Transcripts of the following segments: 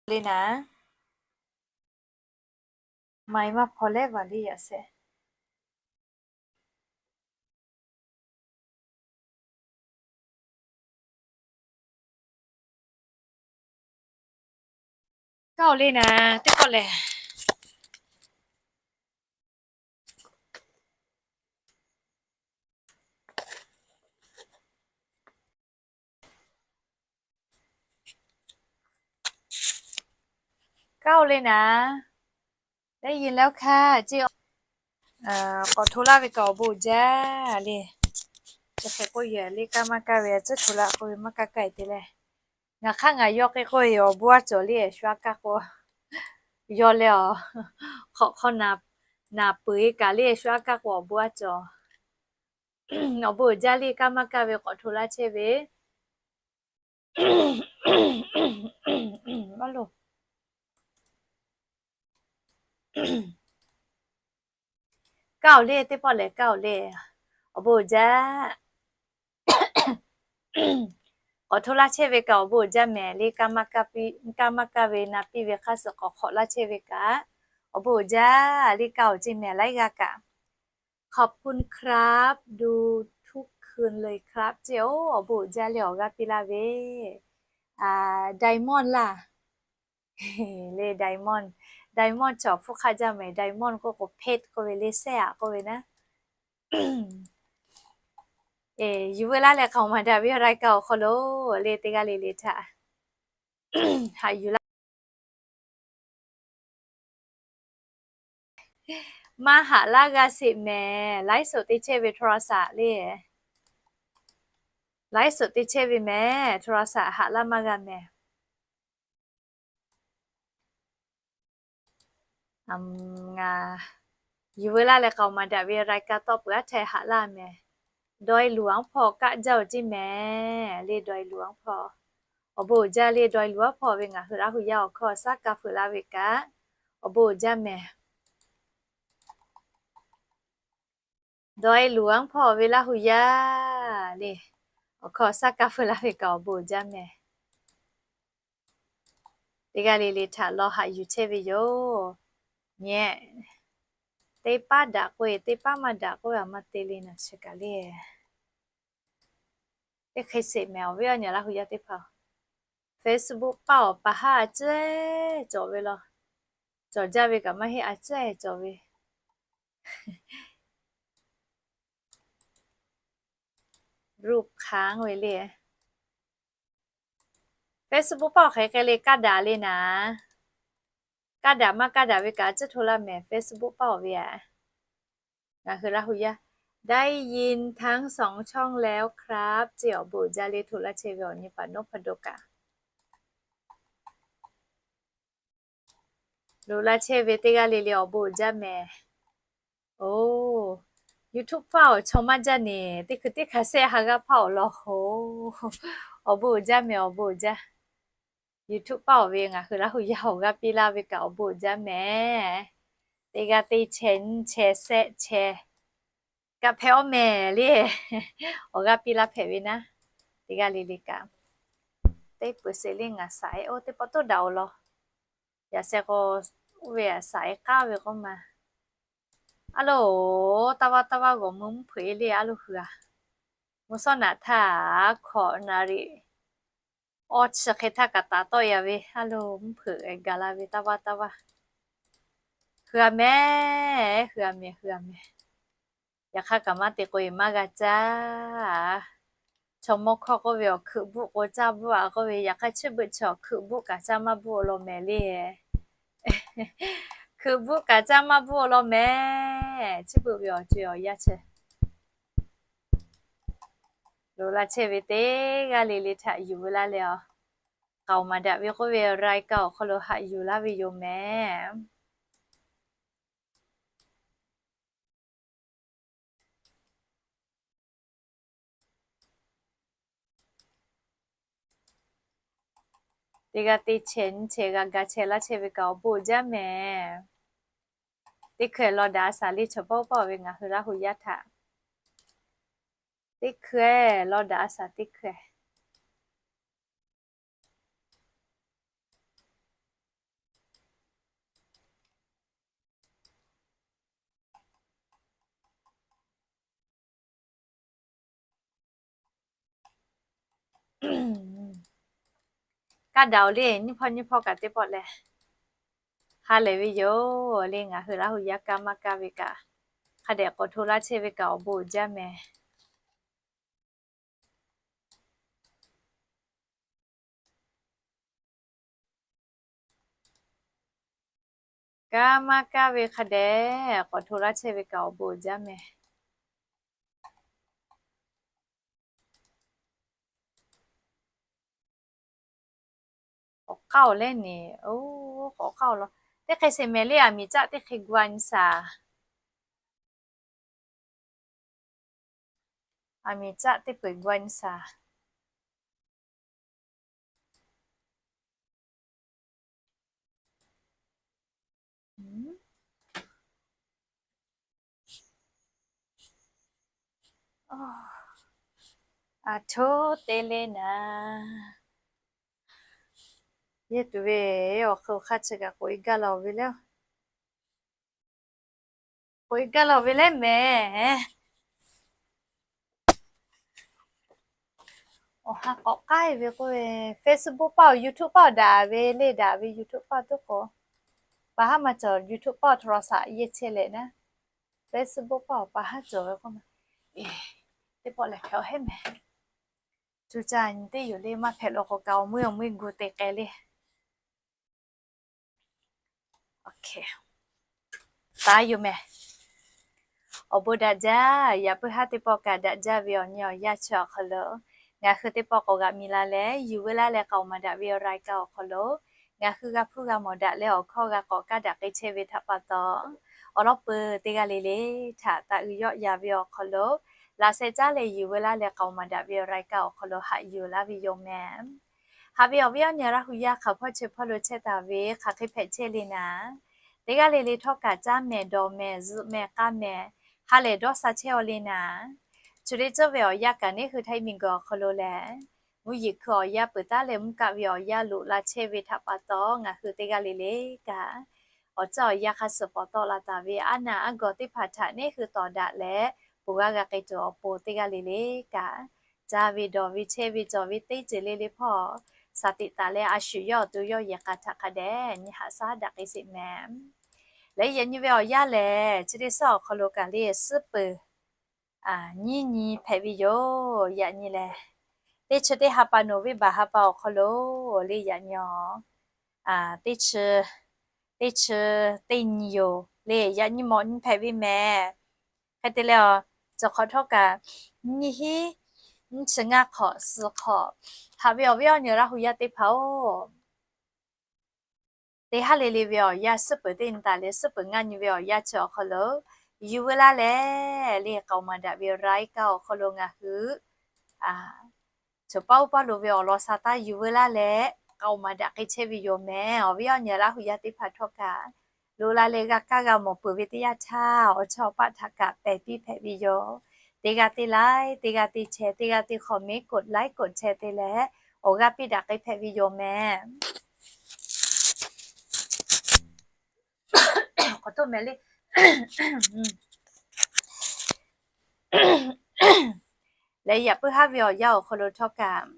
le naˍ. Maˍ maˇ hpaw leh vaˬ le yaꞈ shehˍ. Kaˇ oˬ le naˍ, teˇ pawˆ lehˬ. Kaˇ oˬ le naˍ, ได้ยินแล้วค่ะ ceˇ. K'awꞈ hto laˇ ve kaꞈ awˬ bon uiˍ jaˇ le. Chi hk'e k'oˆ yehˬ le, kaˇ maˇ kaˇ ve a ciˉ hto laˇ k'oˆ ve maˇ kaˇ kaˇ e te leh, ngaˬ hk'aˇ ngaˬ yawˇ k'e k'oˆ ve awˬ bon aˉ cawˬ le, shu aˉ kaˇ k'o, yawˇ leh a, hk'awꞈ hk'aw naˍ peuˬ e kaꞈ le, shu aˉ kaˇ k'o awˬ bon aˉ cawˬ. Awˬ bon uiˍ jaˇ le, kaˇ maˇ kaˇ ve k'awꞈ hto laˇ chehˇ ve. Kaˇ oˬ le, teˇ pawˆ lehˬ kaˇ oˬ le. Awˬ bon uiˍ jaˇ. K'awꞈ hto laˇ chehˇ ve kaꞈ awˬ bon uiˍ jaˇ mehˍ le, kaˇ maˇ kaˇ ve na piˇ ve hk'aˇ suh k'awꞈ hk'awꞈ laˇ chehˇ ve kaꞈ awˬ bon uiˍ jaˇ le, kaˇ oˬ ceˇ mehˍ laiˉ g'aˇ kaꞈ. ขอบคุณครับ ดูทุกคืนเลยครับ ceˇ. Oˇ, awˬ bon uiˍ jaˇ le, awˬ g'aˇ piˇ laˇ ve. Diamond laˇ. Le Diamond, Diamond chaw hpfuhˇ hk'aˆ jaˇ mehˍ. Diamond k'oˆ k'o, Pate k'oˆ ve le, Sehˉ aꞈ k'oˆ ve naˉ. Yuˬ veu laˇ leh k'aoˍ maˍ daꞈ ve รายการ awˬ hk'aw lo le teˇ g'aˇ le le htaꞈ haꞈ yuˬ laˇ. Maˇ haꞈ laˇ g'a sheˍ mehˍ. ไลฟ์สด te chehˇ ve โทรศัพท์ le. ไลฟ์สด te chehˇ ve mehˍ, โทรศัพท์ haꞈ laˇ maˇ g'a mehˍ. Ngaˬ yuˬ veu laˇ leh k'aoˍ maˍ daꞈ ve รายการ tawˆ peuˬ aˉ htaˇ haꞈ laˇ mehˍ. Dawˇ e luˬ aˉ hpawˇ kaˆ jaˇ oˬ ceˇ mehˍ le, dawˇ e luˬ aˉ hpawˇ. Awˬ bon uiˍ jaˇ le, dawˇ e luˬ aˉ hpawˇ ve ngaˬ hui Laˇ huˍ yaˇ awˬ hkawˇ shaˉ ka feuꞈ laˇ ve kaꞈ awˬ bon uiˍ jaˇ mehˍ. Dawˇ e luˬ aˉ hpawˇ ve Laˇ huˍ yaˇ le, awˬ hkawˇ shaˉ ka feuꞈ laˇ ve kaꞈ awˬ bon uiˍ jaˇ mehˍ. Teˇ g'aˇ le le htaꞈ law haꞈ yuˬ chehˇ ve yoˬ. Nyi, teˇ paˉ daꞈ k'oˆ e, teˇ paˉ maˇ daꞈ k'oˆ ve a maˇ te le naˍ chi kaꞈ le. Teˇ hk'e sheˍ mehˍ awˬ viˉ awˬ nyi Laˇ huˍ yaˇ teˇ hpaˍ. Facebook paˇ awˬ pa haˉ a ciˉ cawˬ ve law. Cawˬ jaˇ ve kaꞈ maˇ heˆ, a ciˉ cawˬ ve. Ruˆ hk'aˉ ve le. Facebook paˇ awˬ hk'e hk'e le kaˇ daꞈ le naˍ. Kaˇ daꞈ maˇ kaˇ daꞈ ve kaꞈ a ciˉ hto laˇ mehˍ Facebook paˇ awˬ ve a. Ngaˬ hui Laˇ huˍ yaˇ ได้ยินทั้งสองช่องแล้วครับ ceˇ. Awˬ bon uiˍ jaˇ le, hto laˇ chehˇ ve awˬ nyi paˍ nawˉ hpaˍ do kaꞈ lo laˇ chehˇ ve teˇ g'aˇ le le awˬ bon uiˍ jaˇ mehˍ. Oˇ, YouTube paˇ awˬ chaw maˇ jaˇ neˍ, teˇ hkui teˇ hkui shehˆ ha g'aˇ hpaˇ awˬ lawn hoˬ. Awˬ bon uiˍ jaˇ mehˍ, awˬ bon uiˍ jaˇ. YouTube paˇ awˬ ve ngaˬ hui Laˇ huˍ yaˇ awˬ g'aˇ piˇ laˇ ve kaꞈ awˬ bon uiˍ jaˇ mehˍ. Teˇ g'aˇ teˇ chehˇ nyiˇ chehˇ shehˆ chehˇ kaꞈ hpehꞈ aw mehˍ le. Awˬ g'aˇ piˇ laˇ hpehꞈ ve naˉ. Teˇ g'aˇ le le kaꞈ teˇ peuˬ sheˍ le ngaˬ shaˍ e oˇ teˇ pawˆ toˇ daꞈ awˬ lawn. Yaꞈ sheh k'o, oˇ ve a shaˍ e k'aˉ ve k'oˆ ma. A loˬ, taˇ vaˇ taˇ vaˇ g'awˬ meuˇ mvuhˇ hpeuꞈ e le a loˬ hui a. Mvuhˇ shawˉ naꞈ htaˇ hkawꞈ naˍ riˍ awˇ chi hk'e htaˇ kaꞈ taˍ tawˆ ya ve a loˬ, mvuhˇ hpeuꞈ gaˬ la ve taˇ vaˇ taˇ vaˇ. Hui a mehˍ, hui a mehˍ, hui a mehˍ. Yaꞈ hk'aˇ kaꞈ maˇ te k'o e maˇ g'a caˇ. Chaw mawˇ hkawˇ k'oˆ ve awˬ hkeuꞈ buˆ k'o caˇ buˆ a k'oˆ ve, yaꞈ hk'aˇ chi beuꞈ chaw hkeuꞈ buˆ kaꞈ caˇ maˇ buˆ awˬ lawn mehˍ le. Hkeuꞈ buˆ kaꞈ caˇ maˇ buˆ awˬ lawn mehˍ. Chi beuꞈ ve awˬ co e awˬ yanˇ chi lo laˇ chehˇ ve teˇ g'aˇ le le htaꞈ yuˬ veu laˇ leh a, k'aoˍ maˍ daꞈ ve k'oˆ ve รายการ awˬ hk'aw lo haꞈ yuˬ laˇ ve yoˬ mehˍ. Teˇ g'aˇ teˇ chehˇ nyiˇ chehˇ g'a ga chehˇ laˇ chehˇ ve kaꞈ awˬ bon uiˍ jaˇ mehˍ. Teˇ hkui lawˬ daꞈ a shaˍ le chaw pawˆ pawˆ ve ngaˬ hui Laˇ huˍ yaˇ htaꞈ. Teˇ hkui lawˬ daꞈ a shaˍ teˇ hkui. Kaˇ daꞈ-oˬ le, nyiˇ hpawˇ nyiˇ hpawˇ kaꞈ teˇ pawˆ leh ha lehˬ ve yoˬ le. Ngaˬ hui Laˇ hu yaˇ kaˇ maˇ kaˇ ve kaꞈ hk'a dehꞈ k'awꞈ hto laˇ chehˇ ve kaꞈ awˬ bon uiˍ jaˇ mehˍ. Kaˇ maˇ kaˇ ve hk'a dehꞈ k'awꞈ hto laˇ chehˇ ve kaꞈ awˬ bon uiˍ jaˇ mehˍ. K'awꞈ k'aˇ-oˬ leh neˬ, oˬ, k'awꞈ k'aˇ-oˬ law. Teˇ hk'e sheˍ mehˍ le, aˬ miˍ caˆ teˇ hk'e gu-a nyi shaˍ. Aˬ miˍ caˆ teˇ peu-eˬ gu-a nyi shaˍ. Aˬ htoꞈ te le naˍ, yehˇ tuˬ ve awˬ hk'aw hk'a chi kaꞈ k'oꞈ-e gaˇ la-oˬ ve le. K'oꞈ-e gaˇ la-oˬ ve le mehˍ. Awˬ ha k'awꞈ k'aˉ-e ve k'oˆ ve, Facebook paˇ-oˬ, YouTube paˇ-oˬ daꞈ ve le, daꞈ ve YouTube paˇ tuˉ k'o, pa haˉ maˇ cawˬ. YouTube paˇ-oˬ โทรศัพท์ yehˇ chehˇ leh naˉ, Facebook paˇ-oˬ pa haˉ cawˬ ve k'oˆ ma. Teˇ pawˆ lehˬ hpehꞈ-oˬ heˉ mehˍ. Cuˇ caˇ nyi teˇ yoˬ le, maˇ hpehꞈ law k'o kaꞈ awˬ meuˇ awˬ meuˇ gu te k'ai le. Taˍ yoˬ mehˍ. Awˬ bon daꞈ jaˇ. Yaꞈ puiˉ haˉ teˇ pawˆ kaꞈ daꞈ jaˇ ve awˬ nyi awˬ yanˇ chi awˬ hk'aw lo ngaˬ hui teˇ pawˆ k'awꞈ g'aꞈ mi la leh, yuˬ veu laˇ leh k'aoˍ maˍ daꞈ ve awˬ รายการ awˬ hk'aw lo ngaˬ hui g'a hpuˇ g'a mawˬ daꞈ leh awˬ hkawˇ g'a k'awꞈ kaˇ daꞈ k'ai chehˇ ve htaꞈ pa taw, awˬ lawn peuˬ teˇ g'aˇ le le htaꞈ taꞈ uiˍ yawˆ yan ve awˬ hk'aw lo laꞈ sheh caˉ leh yuˬ veu laˇ leh k'aoˍ maˍ daꞈ ve awˬ รายการ awˬ hk'aw lo haꞈ yuˬ laˇ ve yoˬ mehˍ. Haꞈ ve awˬ viˉ awˬ nyi Laˇ hu yaˇ hk'aˬ hpawˇ chi hpawˇ lo chehˇ taˍ ve hk'aˬ hk'e hpehꞈ chehˇ le naˍ, teˇ g'aˇ le le htawˇ kaꞈ caˇ mehˍ, dawˬ mehˍ, zuhꞈ mehˍ, k'aˇ mehˍ, ha lehˬ dawˇ sha chehˇ-aw le naˍ. Chi teˇ ceuˬ ve awˬ yanˇ kaꞈ neˇ hui Htaiˇ miˬguiˬ awˬ hk'aw lo lehˬ, mvuhˇ yeˬ hkui awˬ yanˇ peuˬ taˉ leh mvuhˇ kaˆ ve awˬ yanˇ loꞈ la chehˇ ve htaꞈ pa taw, ngaˬ hui teˇ g'aˇ le le kaꞈ awˬ ceuˬ awˬ yanˇ hk'a suhˍ pawˍ tawˆ la taˍ ve aˉ naˆ aˉ gawˬ teˇ hpaˍ htaꞈ neˇ hui tawˍ daꞈ leh, ponˬ g'aˇ g'a k'ai tuˬ awˬ pon teˇ g'aˇ le le kaꞈ, caˇ ve dawˬ ve chehˇ ve cawˬ ve teˇ ceuˬ le le hpawˇ shaˍ tiꞈ taˍ leh a shu yawˇ awˬ to yawˇ yehˬ k'a htaꞈ hk'a dehꞈ nyi haꞈ shaˉ daꞈ k'ai sheˍ mehˍ. Leh yaꞈ nyi ve awˬ yanˇ lehˬ, chi teˇ suhˉ awˬ hk'aw lo kaꞈ le suhˉ peuˬ nyiˇ nyi hpehꞈ ve yoˬ. Yaꞈ nyi lehˬ, teˇ chi teˇ ha pa November ha pa awˬ hk'aw lo le yaꞈ nyi-oˬ, teˇ chi, teˇ chi teˇ nyi yoˬ le. Yaꞈ nyi mawꞈ nyi hpehꞈ ve mehˍ. Hk'e te leh, cawˬ hk'awꞈ htawˇ kaꞈ nyiˇ hinˉ nyiˇ chi ngaˇ hk'awꞈ suh hk'awꞈ, haꞈ ve awˬ viˉ awˬ nyi Laˇ hu yaˇ teˇ hpaˍ-oˬ, teˇ haˉ le le ve awˬ yanˇ suhˉ peuˬ teˇ nyi taˍ leh suhˉ peuˬ ngaˇ nyi ve awˬ yanˇ chi awˬ hk'aw lo yuˬ veu laˇ leh le k'aoˍ maˍ daꞈ ve รายการ awˬ hk'aw lo ngaˬ hui choˬ paˇ uˉ paˇ lo ve awˬ lawn sha taˇ yuˬ veu laˇ leh k'aoˍ maˍ daꞈ k'ai chehˇ ve yoˬ mehˍ. Awˬ viˉ awˬ nyi Laˇ hu yaˇ teˇ hpaˍ htawˇ kaꞈ, loꞈ la leh g'a kaˇ g'a mawˬ peuˬ ve teˇ yanˇ htaˇ, awˬ chawˇ awˬ paˆ htaꞈ kaꞈ pehˬ piˇ hpehꞈ ve yoˬ. Teˇ g'aˇ teˇ like, teˇ g'aˇ teˇ share, teˇ g'aˇ teˇ comment, กดไลค์ กดแชร์ te leh awˬ g'aˇ piˇ daꞈ k'ai hpehꞈ ve yoˬ mehˍ. K'awꞈ toˆ mehˍ le. Leh yaꞈ puiˉ haˉ ve awˬ yanˇ awˬ hk'aw lo htawˇ kaꞈ,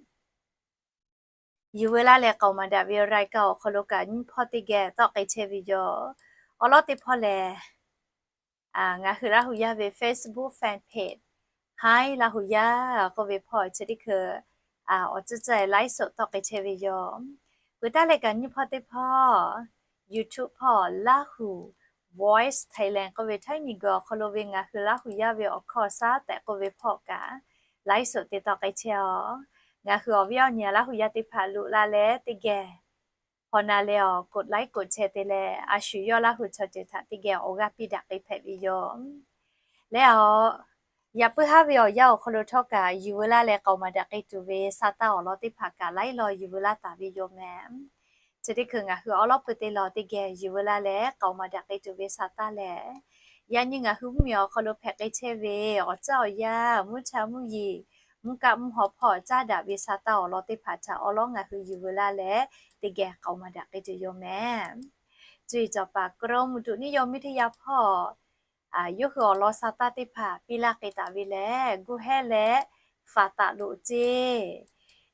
yuˬ veu laˇ leh k'aoˍ maˍ daꞈ ve รายการ awˬ hk'aw lo kaꞈ nyiˇ hpawˇ teˇ geh tawˆ k'ai chehˇ ve yoˬ. Awˬ lawn teˇ hpawˇ lehˬ, ngaˬ hui Laˇ hu yaˇ ve Facebook fan page Hi Laˇ hu yaˇ k'oˆ ve hpawˇ chi teˇ hkui awˬ ceuˬ ceuˬ ไลฟ์สด tawˆ k'ai chehˇ ve yoˬ. Peuˬ taˉ leh kaꞈ nyiˇ hpawˇ teˇ hpawˇ YouTube hpawˇ Laˇ hu Voice Thailand k'oˆ ve Htaiˇ miˬguiˬ awˬ hk'aw lo ve ngaˬ hui Laˇ hu yaˇ ve awˬ hkawˇ shaˉ tehꞈ k'oˆ ve hpawˇ kaꞈ ไลฟ์สด te tawˆ k'ai chehˇ-aˬ. Ngaˬ hui awˬ viˉ awˬ nyi Laˇ hu yaˇ teˇ hpaˍ loꞈ la leh teˇ geh hpaw na leh awˬ กดไลค์ กดแชร์ te leh a shu yawˇ Laˇ hu chaw ceuˬ htaꞈ teˇ geh awˬ g'aˇ piˇ daꞈ k'ai hpehꞈ ve yoˬ. Leh awˬ, yaꞈ puiˉ haˉ ve awˬ yanˇ awˬ hk'aw lo htawˇ kaꞈ yuˬ veu laˇ leh k'aoˍ maˍ daꞈ k'ai tuˬ ve sa taˇ awˬ lawn teˇ hpaˍ kaꞈ laiˉ law yuˬ veu laˇ taˍ ve yoˬ mehˍ. Chi teˇ hkui ngaˬ hui awˬ lawn peuˬ te lawˬ teˇ geh yuˬ veu laˇ leh k'aoˍ maˍ daꞈ k'ai tuˬ ve sa taˇ lehˬ, yaꞈ nyi ngaˬ hui mvuhˇmiˬ awˬ hk'aw lo hpehꞈ k'ai chehˇ ve awˬ ceuˬ awˬ yanˇ, mvuhˇ cha mvuhˇ yeˬ, mvuhˇ kaˆ mvuhˇ haw hpawˇ caˇ daꞈ ve sa taˇ awˬ lawn teˇ hpaˍ htaꞈ awˬ lawn ngaˬ hui yuˬ veu laˇ leh teˇ geh k'aoˍ maˍ daꞈ k'ai tuˬ yoˬ mehˍ. Cuˇ yiˍ cawˬ paˍ กรมอุตุนิยมวิทยา hpawˇ yawˇ hui awˬ lawn sa taˇ teˇ hpaˍ piˇ laˇ k'ai taˍ ve lehˬ, guˇ hehnˇ leh faˍ taˍ loꞈ ceˇ,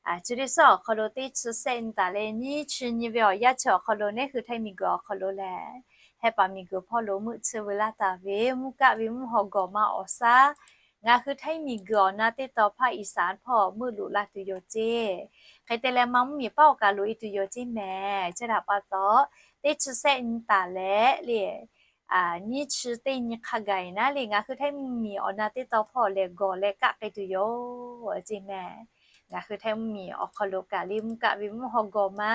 Chi teˇ suhˉ awˬ hk'aw lo teˇ chi sehˆ nyi taˍ leh nyiˇ chi nyi ve awˬ yanˇ chi awˬ hk'aw lo nehˉ hui htaiˇ miˬguiˬ awˬ hk'aw lo lehˬ, hehˉ paˍ miˬguiˬ hpawˇ lo meuˆ tsuhˇ ve laˇ taˍ ve mvuhˇ kaˆ ve mvuhˇ haw gawˬ ma awˬ saˉ, ngaˬ hui htaiˇ miˬguiˬ awˬ na teˇ tawn hpaˇ Iˉsaˍreˍlaˆ hpawˇ meuˆ loꞈ la tuˬ yoˬ ceˇ. Hk'e te leh ma mvuhˇmiˬ paˉ awˬ kaˬ loꞈ e tuˬ yoˬ ceˇ mehˍ. Chi htaꞈ pa taw, teˇ chi sehˆ nyi taˍ leh le, nyiˇ chi teˇ nyi hk'a gaˬ naˉ le ngaˬ hui htaiˇ mvuhˇmiˬ awˬ na teˇ tawn hpawˇ lehˬ gawˬ leh kaˆ k'ai tuˬ yoˬ ceˇ mehˍ. Ngaˬ hui htaiˇ mvuhˇmiˬ awˬ hk'aw lo kaꞈ le mvuhˇ kaˆ ve mvuhˇ haw gawˬ ma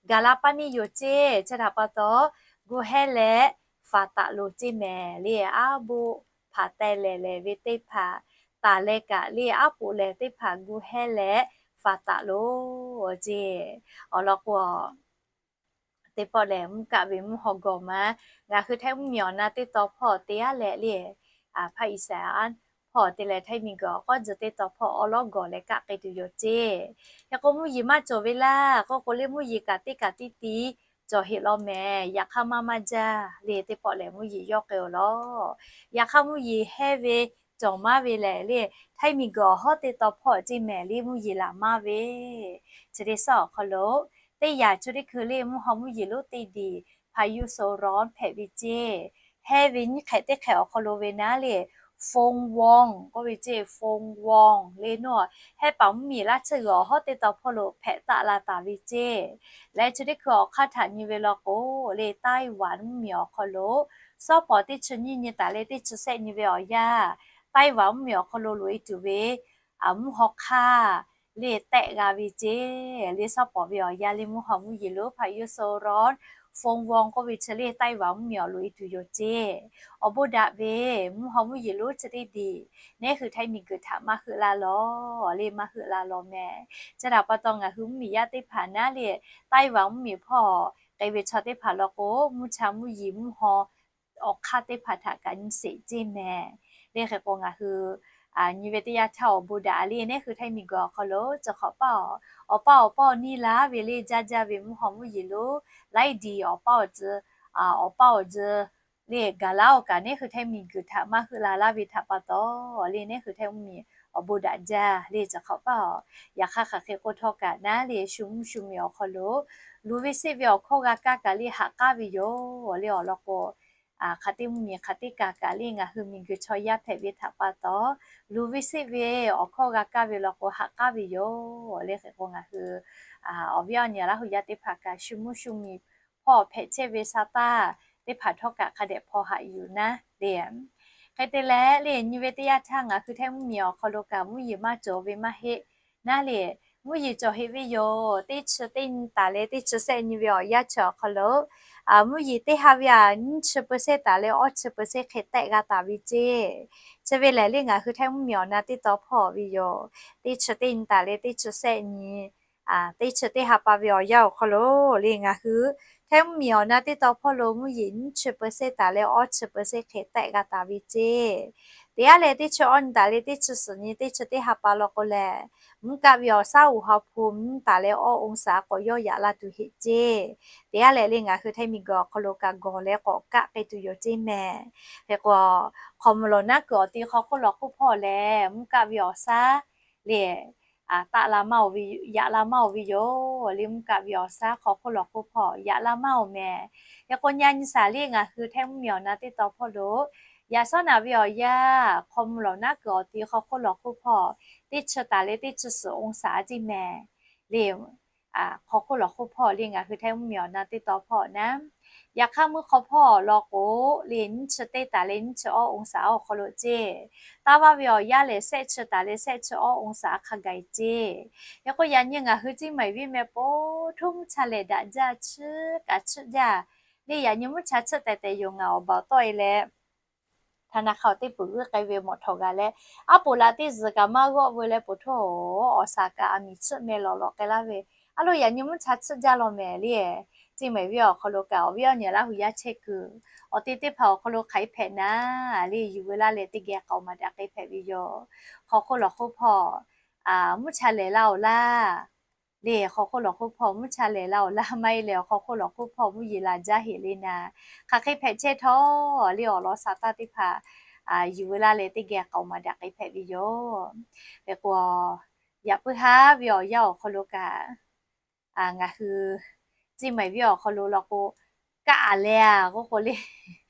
gaˬ la paˇ neˇ yoˬ ceˇ. Chi htaꞈ pa taw, gu hehˉ leh faˍ taˍ loˬ ceˇ mehˍ le. Aˉ boˆ hpaˍ teh lehˬ lehˬ ve teˇ hpaˍ taˍ leh kaꞈ le aˉ poꞈ lehˬ teˇ hpaˍ gu hehˉ leh faˍ taˍ loˬ ceˇ. Awˬ lawn k'o, teˇ pawˆ lehˬ mvuhˇ kaˆ ve mvuhˇ haw gawˬ ma ngaˬ hui htaiˇ mvuhˇmiˬ awˬ na teˇ tawn hpawˇ te aˉ leh le, hpaˇ Iˉsaˍreˍlaˆ hpawˇ te leh htaiˇ miˬguiˬ awˬ k'awˇ tzuhˬ teˇ tawn hpawˇ awˉ lawˉ gawˬ leh kaˆ k'ai tuˬ yoˬ ceˇ. Hk'e k'o mvuhˇ yeˬ maˇ cawˬ ve laˇ k'oˆ k'o le mvuhˇ yeˬ kaꞈ teˇ kaꞈ teˇ tiˉ cawˬ heˆ law mehˍ. Yaꞈ hk'aˇ maˇ maˇ jaˇ le teˇ pawˆ lehˬ mvuhˇ yeˬ yawˇ k'ai-oˬ law. Yaꞈ hk'aˇ mvuhˇ yeˬ hehˇ ve cawˬ maˇ ve lehˬ le, htaiˇ miˬguiˬ awˬ hawˉ teˇ tawn hpawˇ ceˇ mehˍ le mvuhˇ yeˬ laˬ maˇ ve. Chi teˇ suhˉ awˬ hk'aw lo teˇ yaꞈ chi teˇ hkui le mvuhˇ haw mvuhˇ yeˬ lonˉ teˇ diˬ พายุโซนร้อน hpehꞈ ve ceˇ. Hehˇ ve nyiˇ hk'ehꞈ teˇ hk'ehꞈ awˬ hk'aw lo ve naˉ le โฟนวอง k'oˆ ve ceˇ. โฟนวอง le naˉ hehˉ paˍ mvuhˇmiˬ laˇ tsuhˇ g'uiˬ awˬ hawˉ teˇ tawn hpawˇ lo hpehꞈ taˆ la taˍ ve ceˇ. Leh chi teˇ hkui awˬ hk'aˇ htaꞈ nyi ve law k'o le, Taiwan mvuhˇmiˬ awˬ hk'aw lo suhˉ pawˍ teˇ chi nyiˇ nyi taˍ leh teˇ chi sehˆ nyi ve awˬ yanˇ, Taiwan mvuhˇmiˬ awˬ hk'aw lo loꞈ e tuˬ ve mvuhˇ haw hk'aˇ le tehˆ g'a ve ceˇ. Le suhˉ pawˍ ve awˬ yanˇ le mvuhˇ haw mvuhˇ yeˬ lonˉ พายุโซนร้อน โฟนวอง k'oˆ ve chi le Taiwan mvuhˇmiˬ awˬ loꞈ e tuˬ yoˬ ceˇ. Awˬ bon daꞈ ve mvuhˇ haw mvuhˇ yeˬ lonˉ chi teˇ diˬ nehˉ hui htaiˇ miˬguiˬ htaꞈ maˇ heuˆ la law le maˇ heuˆ la law mehˍ. Chi htaꞈ pa taw ngaˬ hui mvuhˇmiˬ yaˇ teˇ hpaˍ naˉ le Taiwan mvuhˇmiˬ hpawˇ k'ai ve chaw teˇ hpaˍ law k'o mvuhˇ cha mvuhˇ yeˬ mvuhˇ haw awˬ hk'aˇ teˇ hpaˍ htaꞈ kaꞈ nyi sheˍ ceˇ mehˍ. Le hk'e k'o ngaˬ hui nyi ve teˇ yanˇ htaˇ awˬ bon daꞈ le nehˉ hui htaiˇ miˬguiˬ awˬ hk'aw lo chi hk'awꞈ paˇ awˬ, awˬ paˇ awˬ paˇ awˬ neˇ laˇ ve le jaˇ jaˇ ve mvuhˇ haw mvuhˇ yeˬ lonˉ laiˉ diˬ awˬ paˇ awˬ tcuh, awˬ paˇ awˬ tcuh le gaˬ laˇ-oˬ kaꞈ nehˉ hui htaiˇ miˬguiˬ htaꞈ maˇ heuˆ la laˇ ve htaꞈ pa taw le nehˉ hui htaiˇ mvuhˇmiˬ awˬ bon daꞈ jaˇ le chi hk'awꞈ paˇ awˬ. Yaꞈ hk'aˇ hk'aˬ hk'e k'oˆ htawˇ kaꞈ naˉ le shu mvuhˇ shu miˬ awˬ hk'aw lo luˬ ve seˆ ve awˬ hkawˇ g'a kaˇ kaꞈ le haꞈ k'aˉ ve yoˬ le awˬ lawn k'o, hk'aˬ teˇ mvuhˇmiˬ hk'aˬ teˇ kaꞈ kaꞈ le ngaˬ hui miˬguiˬ chaw yaˇ hpehꞈ ve htaꞈ pa taw, luˬ ve seˆ ve awˬ hkawˇ g'a kaˇ ve law k'o haꞈ k'aˉ ve yoˬ le hk'e k'o ngaˬ hui awˬ viˉ awˬ nyi Laˇ huˍ yaˇ teˇ hpaˍ kaꞈ shu mvuhˇ shu miˬ hpawˇ hpehꞈ chehˇ ve sa taˇ teˇ hpaˍ htawˇ kaꞈ hk'a dehꞈ hpaw haꞈ yuˬ naˉ le. Hk'e te leh le nyi ve teˇ yanˇ htaˇ ngaˬ hui htaiˇ mvuhˇmiˬ awˬ hk'aw lo kaꞈ mvuhˇ yeˬ maˇ cawˬ ve maˇ heˆ naˉ le, mvuhˇ yeˬ cawˬ heˆ ve yoˬ. Teˇ chi teˇ nyi taˍ leh teˇ chi sehˆ nyi ve awˬ yanˇ chi awˬ hk'aw lo mvuhˇ yeˬ teˇ ha ve aꞈ nyiˇ chi เปอร์เซ็นต์ taˍ leh awˇ chi เปอร์เซ็นต์ hk'e tehˆ g'a taˍ ve ceˇ. Chi ve lehˬ le ngaˬ hui htaiˇ mvuhˇmiˬ awˬ na teˇ tawn hpawˇ ve yoˬ. Teˇ chi teˇ nyi taˍ leh teˇ chi sehˆ nyi teˇ chi teˇ ha pa ve awˬ yanˇ awˬ hk'aw lo le ngaˬ hui htaiˇ mvuhˇmiˬ awˬ na teˇ tawn hpawˇ lo mvuhˇ yeˬ nyiˇ chi เปอร์เซ็นต์ taˍ leh awˇ chi เปอร์เซ็นต์ hk'e tehˆ g'a taˍ ve ceˇ. Teˇ ha leh teˇ chi awˇ nyi taˍ leh teˇ chi suhˍ nyi teˇ chi teˇ ha pa law k'o lehˬ, mvuhˇ kaˆ ve awˬ saˉ uiˍ ha hpu nyiˇ taˍ leh awˇ องศา k'awꞈ yawˇ yaꞈ la tuˬ heˆ ceˇ. Teˇ ha leh le ngaˬ hui htaiˇ miˬguiˬ awˬ hk'aw lo kaꞈ gawˬ leh k'awꞈ kaˆ k'ai tuˬ yoˬ ceˇ mehˍ. Hk'e k'o, hk'aw mvuh lawˬ naˉ kuiˬ awˬ ti hk'aw hk'oˆ lawˬ hk'oˆ hpawˇ lehˬ mvuhˇ kaˆ ve awˬ saˉ le taˆ la maˇ-oˬ ve, yaꞈ la maˇ-oˬ ve yoˬ le mvuhˇ kaˆ ve awˬ saˉ hk'aw hk'oˆ lawˬ hk'oˆ hpawˇ yaꞈ la maˇ-oˬ mehˍ. Hk'e k'o nyi a nyi shaˍ le ngaˬ hui htaiˇ mvuhˇmiˬ awˬ na teˇ tawn hpawˇ lo yaꞈ shawˉ naˍ ve awˬ yanˇ hk'aw mvuh lawˬ naˉ kuiˬ awˬ ti hk'aw hk'oˆ lawˬ hk'oˆ hpawˇ teˇ chi taˍ leh teˇ chi suhˍ องศา ceˇ mehˍ le. Hk'aw hk'oˆ lawˬ hk'oˆ hpawˇ le ngaˬ hui htaiˇ mvuhˇmiˬ awˬ na teˇ tawn hpawˇ naˉ, yaꞈ hk'aˇ mvuhˇ hk'aw hpawˇ law k'o le nyiˇ chi teˇ taˍ leh nyiˇ chi awˇ องศา awˬ hk'aw lo ceˇ. Taˇ vaˇ ve awˬ yanˇ lehˬ shehˆ chi taˍ leh shehˆ chi awˇ องศา hk'a gaˬ ceˇ. Hk'e k'o yaꞈ nyi ngaˬ hui Ceˇ maiˍ viˉ meh po htoˇ mvuhˇ cha lehˬ daꞈ jaˇ chiˇ kaꞈ chiˇ jaˇ le. Yaꞈ nyi mvuhˇ cha chiˇ tehˬ tehˬ yoˬ ngaˬ awˬ baˬ awˬ tawˆ e leh ธนาคาร awˬ teˇ peuˬ g'uiˇ k'ai ve mawˬ htawꞈ g'a leh, aˉ poꞈ laꞈ teˇ zuhˬ kaꞈ maˇ g'awˆ veu leh po htoˇ awˬ shaˍ kaꞈ aˬ miˍ chiˇ meh lawˬ lawꞈ k'ai laˇ ve, aˉ lo yaꞈ nyi mvuhˇ cha chiˇ jaˇ law mehˍ le. Ceˇ maiˍ viˉ awˬ hk'aw lo kaꞈ awˬ viˉ awˬ nyi Laˇ huˍ yaˇ chehˇ kuiˬ awˬ te teˇ hpaˍ awˬ hk'aw lo hk'aˬ hk'e hpehꞈ naˉ le yuˬ veu laˇ leh teˇ geh k'aoˍ maˍ daꞈ k'ai hpehꞈ ve yoˬ. Hk'aw hk'oˆ lawˬ hk'oˆ hpawˇ mvuhˇ cha lehˬ la-oˬ laˇ le. Hk'aw hk'oˆ lawˬ hk'oˆ hpawˇ mvuhˇ cha lehˬ la-oˬ laˇ maˇ heˆ leh awˬ hk'aw hk'oˆ lawˬ hk'oˆ hpawˇ mvuhˇ yeˬ laˬ jaˇ heˆ le naˉ, hk'aˬ hk'e hpehꞈ chehˇ htawˇ le awˬ lawn sa taˇ teˇ hpaˍ yuˬ veu laˇ leh teˇ geh k'aoˍ maˍ daꞈ k'ai hpehꞈ ve yoˬ. Hk'e k'o yaꞈ puiˉ haˉ ve awˬ yanˇ awˬ hk'aw lo kaꞈ, ngaˬ hui เชียงใหม่ ve awˬ hk'aw lo law k'o, kaˆ leh a k'oˆ k'o le,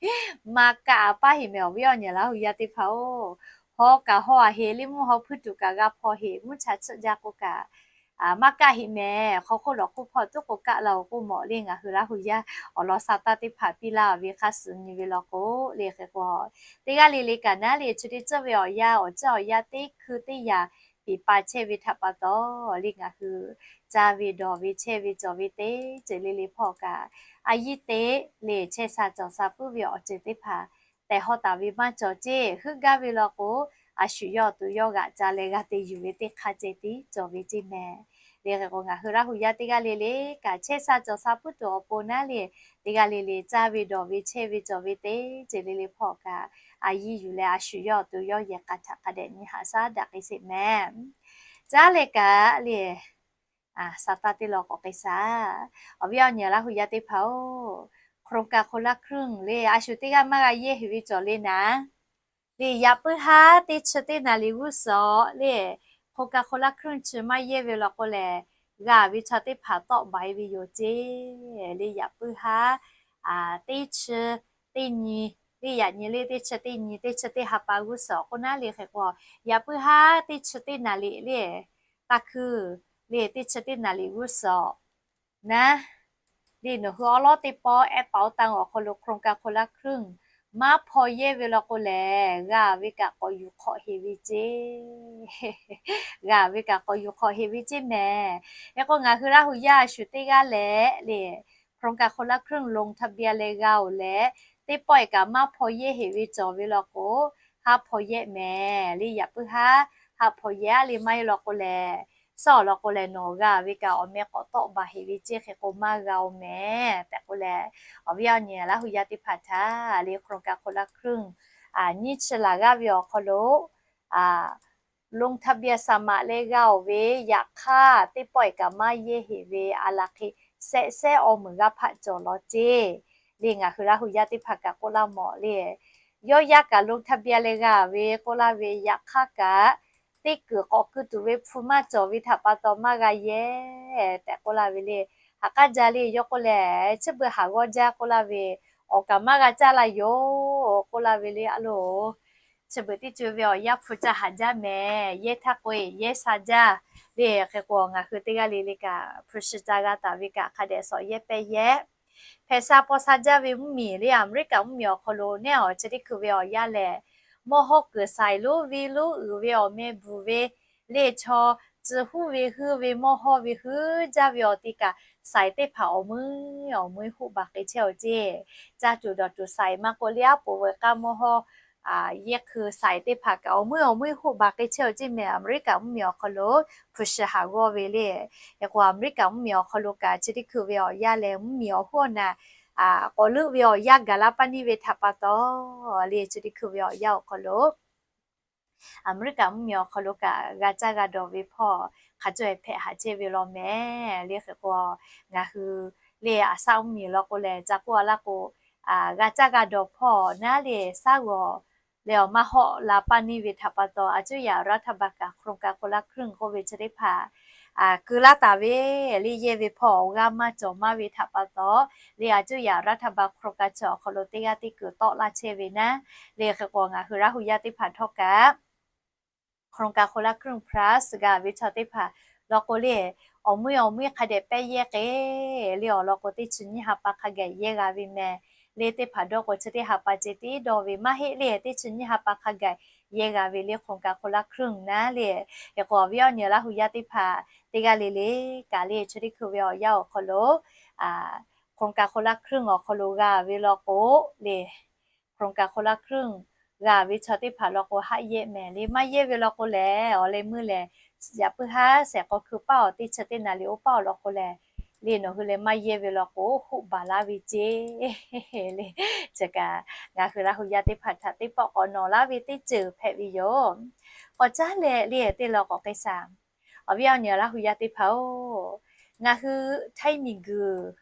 maˇ kaˆ paˇ heꞈ mehˍ awˬ viˉ awˬ nyi Laˇ hu yaˇ teˇ hpaˍ-oˬ. Hawˉ kaꞈ hawˉ a heꞈ, liˇ mvuhˇ haw hpuiˇ tuˬ kaꞈ g'a hpaw heꞈ, mvuhˇ cha tsuhˆ jaˇ k'oˆ kaꞈ, maˇ kaˆ heꞈ mehˍ. Hk'aw hk'oˆ lawˬ hk'oˆ hpawˇ tuˉ k'o kaˆ la-oˬ k'oˆ mawˬ le. Ngaˬ hui Laˇ hu yaˇ awˬ lawn sa taˇ teˇ hpaˍ piˇ laˇ ve hk'a suhˍ nyi ve law k'o le, hk'e k'o teˇ g'aˇ le le kaꞈ naˉ le chi teˇ ceuˬ ve awˬ yanˇ awˬ ceuˬ awˬ yanˇ teˇ hkui teˇ yaꞈ piˍ pa chehˇ ve htaꞈ pa taw le, ngaˬ hui caˇ ve dawˬ ve chehˇ ve cawˬ ve teˇ ceuˬ le le hpawˇ kaꞈ, a yiˇ teˇ le chehˇ sha cawˬ sha puiˉ ve awˬ ceuˬ teˇ hpaˍ tehˬ hawˉ taˍ ve maˇ cawˬ ceˇ. Heuˆ gaˇ ve law k'o, a shu yawˇ awˬ to yawˇ g'aꞈ ca leh g'a te yuˬ ve teˇ hk'aˇ ceh tiˉ cawˬ ve ceˇ mehˍ. Le hk'e k'o ngaˬ hui Laˇ hu yaˇ teˇ g'aˇ le le kaꞈ chehˇ sha cawˬ sha puiˉ tuˬ awˬ pon naˉ le, teˇ g'aˇ le le caˇ ve dawˬ ve chehˇ ve cawˬ ve teˇ ceuˬ le le hpawˇ kaꞈ, a yiˇ yuˬ leh a shu yawˇ awˬ to yawˇ yehˬ k'a htaꞈ hk'a dehꞈ nyi haꞈ shaˉ daꞈ k'ai sheˍ mehˍ. Caˉ leh kaꞈ le, sa taˇ teˇ law k'awꞈ k'ai shaˍ. Awˬ viˉ awˬ nyi Laˇ hu yaˇ teˇ hpaˍ-oˬ, โครงการคนละครึ่ง le a shu teˇ g'aˇ maˇ g'a yehˇ heꞈ ve cawˬ le naˉ, le yaꞈ puiˉ haˉ teˇ chi teˇ naˍ riˍ g'uˇ suhˍ le, โครงการคนละครึ่ง chi maˇ yehˇ ve law k'o lehˬ, g'a ve chaw teˇ hpaˍ tawˆ baˬ e ve yoˬ ceˇ. Le yaꞈ puiˉ haˉ teˇ chi teˇ nyi, le yaꞈ nyi le teˇ chi teˇ nyi, teˇ chi teˇ ha pa g'uˇ suhˍ k'oˆ naˉ le hk'e k'o, yaꞈ puiˉ haˉ teˇ chi teˇ naˍ riˍ le, taˇ hkuiˇ le teˇ chi teˇ naˍ riˍ g'uˇ suhˍ naˉ, le nawˬ hui awˉ lawˉ teˇ pawˆ ehˉ paˍ oˇ taˇ awˬ hk'aw lo โครงการคนละครึ่ง maˇ hpaw yehˇ ve law k'o lehˬ, g'a ve kaꞈ k'awꞈ yuˬ hk'awꞈ heꞈ ve ceˇ. G'a ve kaꞈ k'awꞈ yuˬ hk'awꞈ heꞈ ve ceˇ mehˍ. Hk'e k'o ngaˬ hui Laˇ hu yaˇ a shu teˇ g'aˇ leh le, โครงการคนละครึ่ง ลงทะเบียน leh g'a-oˬ leh, teˇ pawˆ e kaꞈ maˇ hpaw yehˇ heꞈ ve cawˬ ve law k'o, haˆ hpaw yehˇ mehˍ. Le yaꞈ puiˉ haˉ haˆ hpaw yehˇ a le maˇ heˆ law k'o lehˬ, suhˉ awˬ lawn k'o lehˬ nawˬ g'a ve kaꞈ awˬ meh k'awꞈ tawˆ baˬ heꞈ ve ceˇ hk'e k'o maˇ g'a-oˬ mehˍ tehꞈ k'oˆ leh, awˬ viˉ awˬ nyi Laˇ hu yaˇ teˇ hpaˍ htaꞈ le โครงการคนละครึ่ง nyiˇ chi laˬ g'aˇ ve awˬ hk'aw lo ลงทะเบียนสมัคร leh g'a-oˬ ve yaꞈ hk'aˇ teˇ pawˆ e kaꞈ maˇ yehˇ heꞈ ve a laˬ hk'e shehˆ shehˆ awˬ meunˍ g'aˇ hpaˆ cawˬ law ceˇ. Le ngaˬ hui Laˇ hu yaˇ teˇ hpaˍ kaꞈ k'oˆ laˇ mawˬ le, yawˇ yaˇ kaꞈ ลงทะเบียน leh g'a ve k'oˆ laˇ ve yaꞈ hk'aˇ kaꞈ, teˇ kuiˬ k'awꞈ keu tuˬ ve hpu maˇ cawˬ ve htaꞈ pa taw maˇ g'a yehˇ tehꞈ k'oˆ laˇ ve le. Haꞈ k'aˉ jaˇ le, yawˇ k'oˆ lehˬ chi beuꞈ haˍ g'awˇ jaˇ k'oˆ laˇ ve, awˬ kaˍ maˇ g'a caˇ la yoˬ k'oˆ laˇ ve le. A loˬ, chi beuꞈ teˇ co ve awˬ yanˇ hpu ca haˍ jaˇ mehˍ. Yehˇ htaˇ k'o e yehˇ sha jaˇ le. Hk'e k'o ngaˬ hui teˇ g'aˇ le le kaꞈ hpu shi ca g'a taˍ ve kaꞈ hk'a dehꞈ sawꞈ yehˇ pehˇ yehˇ. Hpehꞈ sha paw sha jaˇ ve mvuhˇmiˬ le, Aˍmeˍriˆkaˍ mvuhˇmiˬ awˬ hk'aw lo neˉ awˬ chi teˇ hkui ve awˬ yanˇ lehˬ, mawˇ hawˇ kuiˬ shaiˍ lonˉ ve lonˉ uiˍ ve awˬ meh bvuhˬ ve le chaw, tcuh huˉ ve huiˉ ve mawˇ hawˇ ve huiˉ jaˇ ve awˬ ti kaꞈ, shaiˍ teˇ hpaˍ awˬ meuˇ awˬ meuˇ hoˆ baˬ k'ai chehˇ-oˬ ceˇ. Caˇ tuˬ dawˬ tuˬ shaiˍ maˇ k'oˆ le, aˉ poꞈ veuꞈ k'aˇ mawˇ hawˇ yehˇ hkui shaiˍ teˇ hpaˍ kaꞈ awˬ meuˇ awˬ meuˇ hoˆ baˬ k'ai chehˇ-oˬ ceˇ mehˍ. Aˍmeˍriˆkaˍ mvuhˇmiˬ awˬ hk'aw lo hpu shi haˍ g'awˇ ve le. Hk'e k'o Aˍmeˍriˆkaˍ mvuhˇmiˬ awˬ hk'aw lo kaꞈ chi teˇ hkui ve awˬ yanˇ leh mvuhˇmiˬ awˬ hoˉ awˬ naˍ k'awꞈ leuˆ ve awˬ yanˇ gaˬ la paˇ neˇ ve htaꞈ pa taw le, chi teˇ hkui ve awˬ yanˇ awˬ hk'aw lo Aˍmeˍriˆkaˍ mvuhˇmiˬ awˬ hk'aw lo kaꞈ g'a caˇ g'a dawˬ ve hpawˇ hk'a caweh hpehꞈ haꞈ chehˇ ve law mehˍ. Le hk'e k'o ngaˬ hui le Aˍsaˆ mvuhˇmiˬ law k'o lehˬ ca k'oˆ a laˇ k'o, g'a caˇ g'a dawˬ hpawˇ naˉ le shaˉ g'awˬ leh awˬ maˇ hawˆ la paˇ neˇ ve htaꞈ pa taw, a cuˇ yaꞈ รัฐบาล kaꞈ โครงการคนละครึ่ง k'oˆ ve chi teˇ hpaˍ keu laˇ taˍ ve le. Yehˇ ve hpawˇ awˬ g'aˇ maˇ cawˬ maˇ ve htaꞈ pa taw, le a cuˇ yaꞈ รัฐบาล โครงการ chi awˬ hk'aw lo teˇ g'aˇ teˇ kuiˬ tawˆ laˇ chehˇ ve naˉ. Le hk'e k'o ngaˬ hui Laˇ hu yaˇ teˇ hpaˍ htawˇ kaꞈ โครงการคนละครึ่ง plus g'a ve chaw teˇ hpaˍ law k'o le, awˬ meuˇ awˬ meuˇ hk'a dehꞈ pehˇ yehˇ k'e le awˬ lawn k'o teˇ chi nyiˇ ha pa hk'a gaˬ yehˇ g'a ve mehˍ. Le teˇ hpaˍ dawˇ k'o chi teˇ ha pa ceh tiˉ dawˇ ve maˇ heˆ le, teˇ chi nyiˇ ha pa hk'a gaˬ yehˇ g'a ve le โครงการคนละครึ่ง naˉ le. Hk'e k'o awˬ viˉ awˬ nyi Laˇ hu yaˇ teˇ hpaˍ teˇ g'aˇ le le kaꞈ le chi teˇ hkui ve awˬ yanˇ awˬ hk'aw lo โครงการคนละครึ่ง awˬ hk'aw lo g'a ve law k'o le, โครงการคนละครึ่ง g'a ve chaw teˇ hpaˍ law k'o haˆ yehˇ mehˍ le. Maˇ yehˇ ve law k'o lehˬ awˬ leh meuˇ lehˬ, yaꞈ puiˉ haˉ shehˍ k'aw hkui paˇ awˬ teˇ chi teˇ naˍ riˍ oˇ paˇ awˬ lawn k'o lehˬ, le nawˬ hui leh maˇ yehˇ ve law k'o hoˆ baˬ laˇ ve ceˇ le. Chi kaꞈ ngaˬ hui Laˇ hu yaˇ teˇ hpaˍ htaꞈ teˇ pawˆ k'awꞈ nawˬ laˇ ve teˇ ceuˬ hpehꞈ ve yoˬ. K'awꞈ caˉ leh le teˇ law k'awꞈ k'ai shaˍ. Awˬ viˉ awˬ nyi Laˇ hu yaˇ teˇ hpaˍ-oˬ, ngaˬ hui htaiˇ miˬguiˬ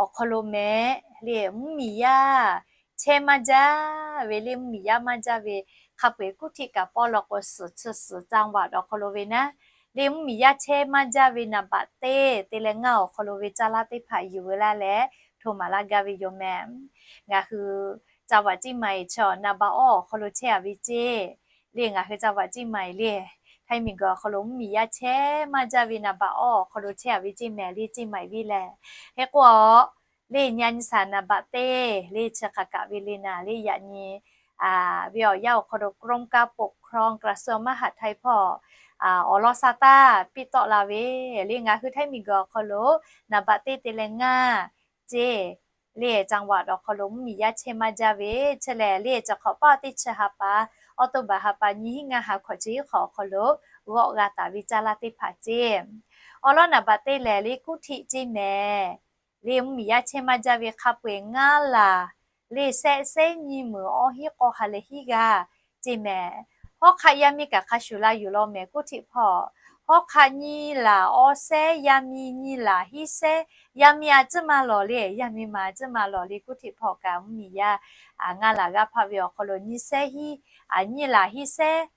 awˬ hk'aw lo mehˍ le, mvuhˇmiˬ yaˇ chehˇ maˇ jaˇ ve le, mvuhˇmiˬ yaˇ maˇ jaˇ ve hk'a peu-eˬ kuˉ htiˆ kaꞈ pawˆ law k'o suhˍ chi suhˍ จังหวัด awˬ hk'aw lo ve naˉ, Le mvuhˇmiˬ yaˇ chehˇ maˇ jaˇ ve naˍ baꞈ teˇ te leh ngaˇ awˬ hk'aw lo ve caˇ laˇ teˇ hpaˍ yuˬ ve laˇ leh hto maˍ laˇ gaˇ ve yoˬ mehˍ. Ngaˬ hui จังหวัดเชียงใหม่ chaw naˍ baꞈ awˇ awˬ hk'aw lo chehˇ a ve ceˇ. Le ngaˬ hui จังหวัดเชียงใหม่ le Htaiˇ miˬguiˬ awˬ hk'aw lo mvuhˇmiˬ yaˇ chehˇ maˇ jaˇ ve naˍ baꞈ awˇ awˬ hk'aw lo chehˇ a ve ceˇ mehˍ le Chiang Mai venˇ lehˬ. Hk'e k'o le nyi a nyi saˍ naˍ baꞈ teˇ le chi hk'aˬ kaꞈ ve le naˍ le yaꞈ nyi ve awˬ yanˇ awˬ hk'aw lo กรมการปกครอง กระทรวงมหาดไทย hpawˇ awˬ lawn sa taˇ piˇ tawˆ la ve le ngaˬ hui Htaiˇ miˬguiˬ awˬ hk'aw lo naˍ baꞈ teˇ te leh ngaˇ ceˇ. Le จังหวัด awˬ hk'aw lo mvuhˇmiˬ yaˇ chehˇ maˇ jaˇ ve chi lehˬ le cawˬ hk'awꞈ paˇ teˇ chi ha pa, October ha pa nyiˇ hinˉ ngaˇ ha hkawꞈ chi hiˉ hk'awꞈ awˬ hk'aw lo g'awˆ g'a taˍ ve caˇ laˇ teˇ hpaˍ ceˇ. Awˬ lawn naˍ baꞈ teˇ lehˬ le กรุงเทพ ceˇ mehˍ. Le mvuhˇmiˬ yaˇ chehˇ maˇ jaˇ ve hk'a peu-eˬ ngaˇ laˬ le shehˆ sehˉ nyiˇ meunˍ awˇ hiˉ k'awˇ ha leh hiˉ g'aˇ ceˇ mehˍ. Hawˉ hk'aˆ yaˇ miˇ kaꞈ hk'a shuˍ la yuˬ law mehˍ กรุงเทพ hpawˇ. Hawˉ hk'aˆ nyiˇ laˬ awˇ sehˉ yaˇ miˇ nyiˇ laˬ hiˉ sehˉ, yaˇ miˇ a ciˉ maˇ lawˬ le yaˇ miˇ ma a ciˉ maˇ lawˬ le กรุงเทพ hpawˇ kaꞈ mvuhˇmiˬ yaˇ ngaˇ laˬ g'aˇ hpaˆ ve awˬ hk'aw lo nyiˇ sehˉ hiˉ, nyiˇ laˬ hiˉ sehˉ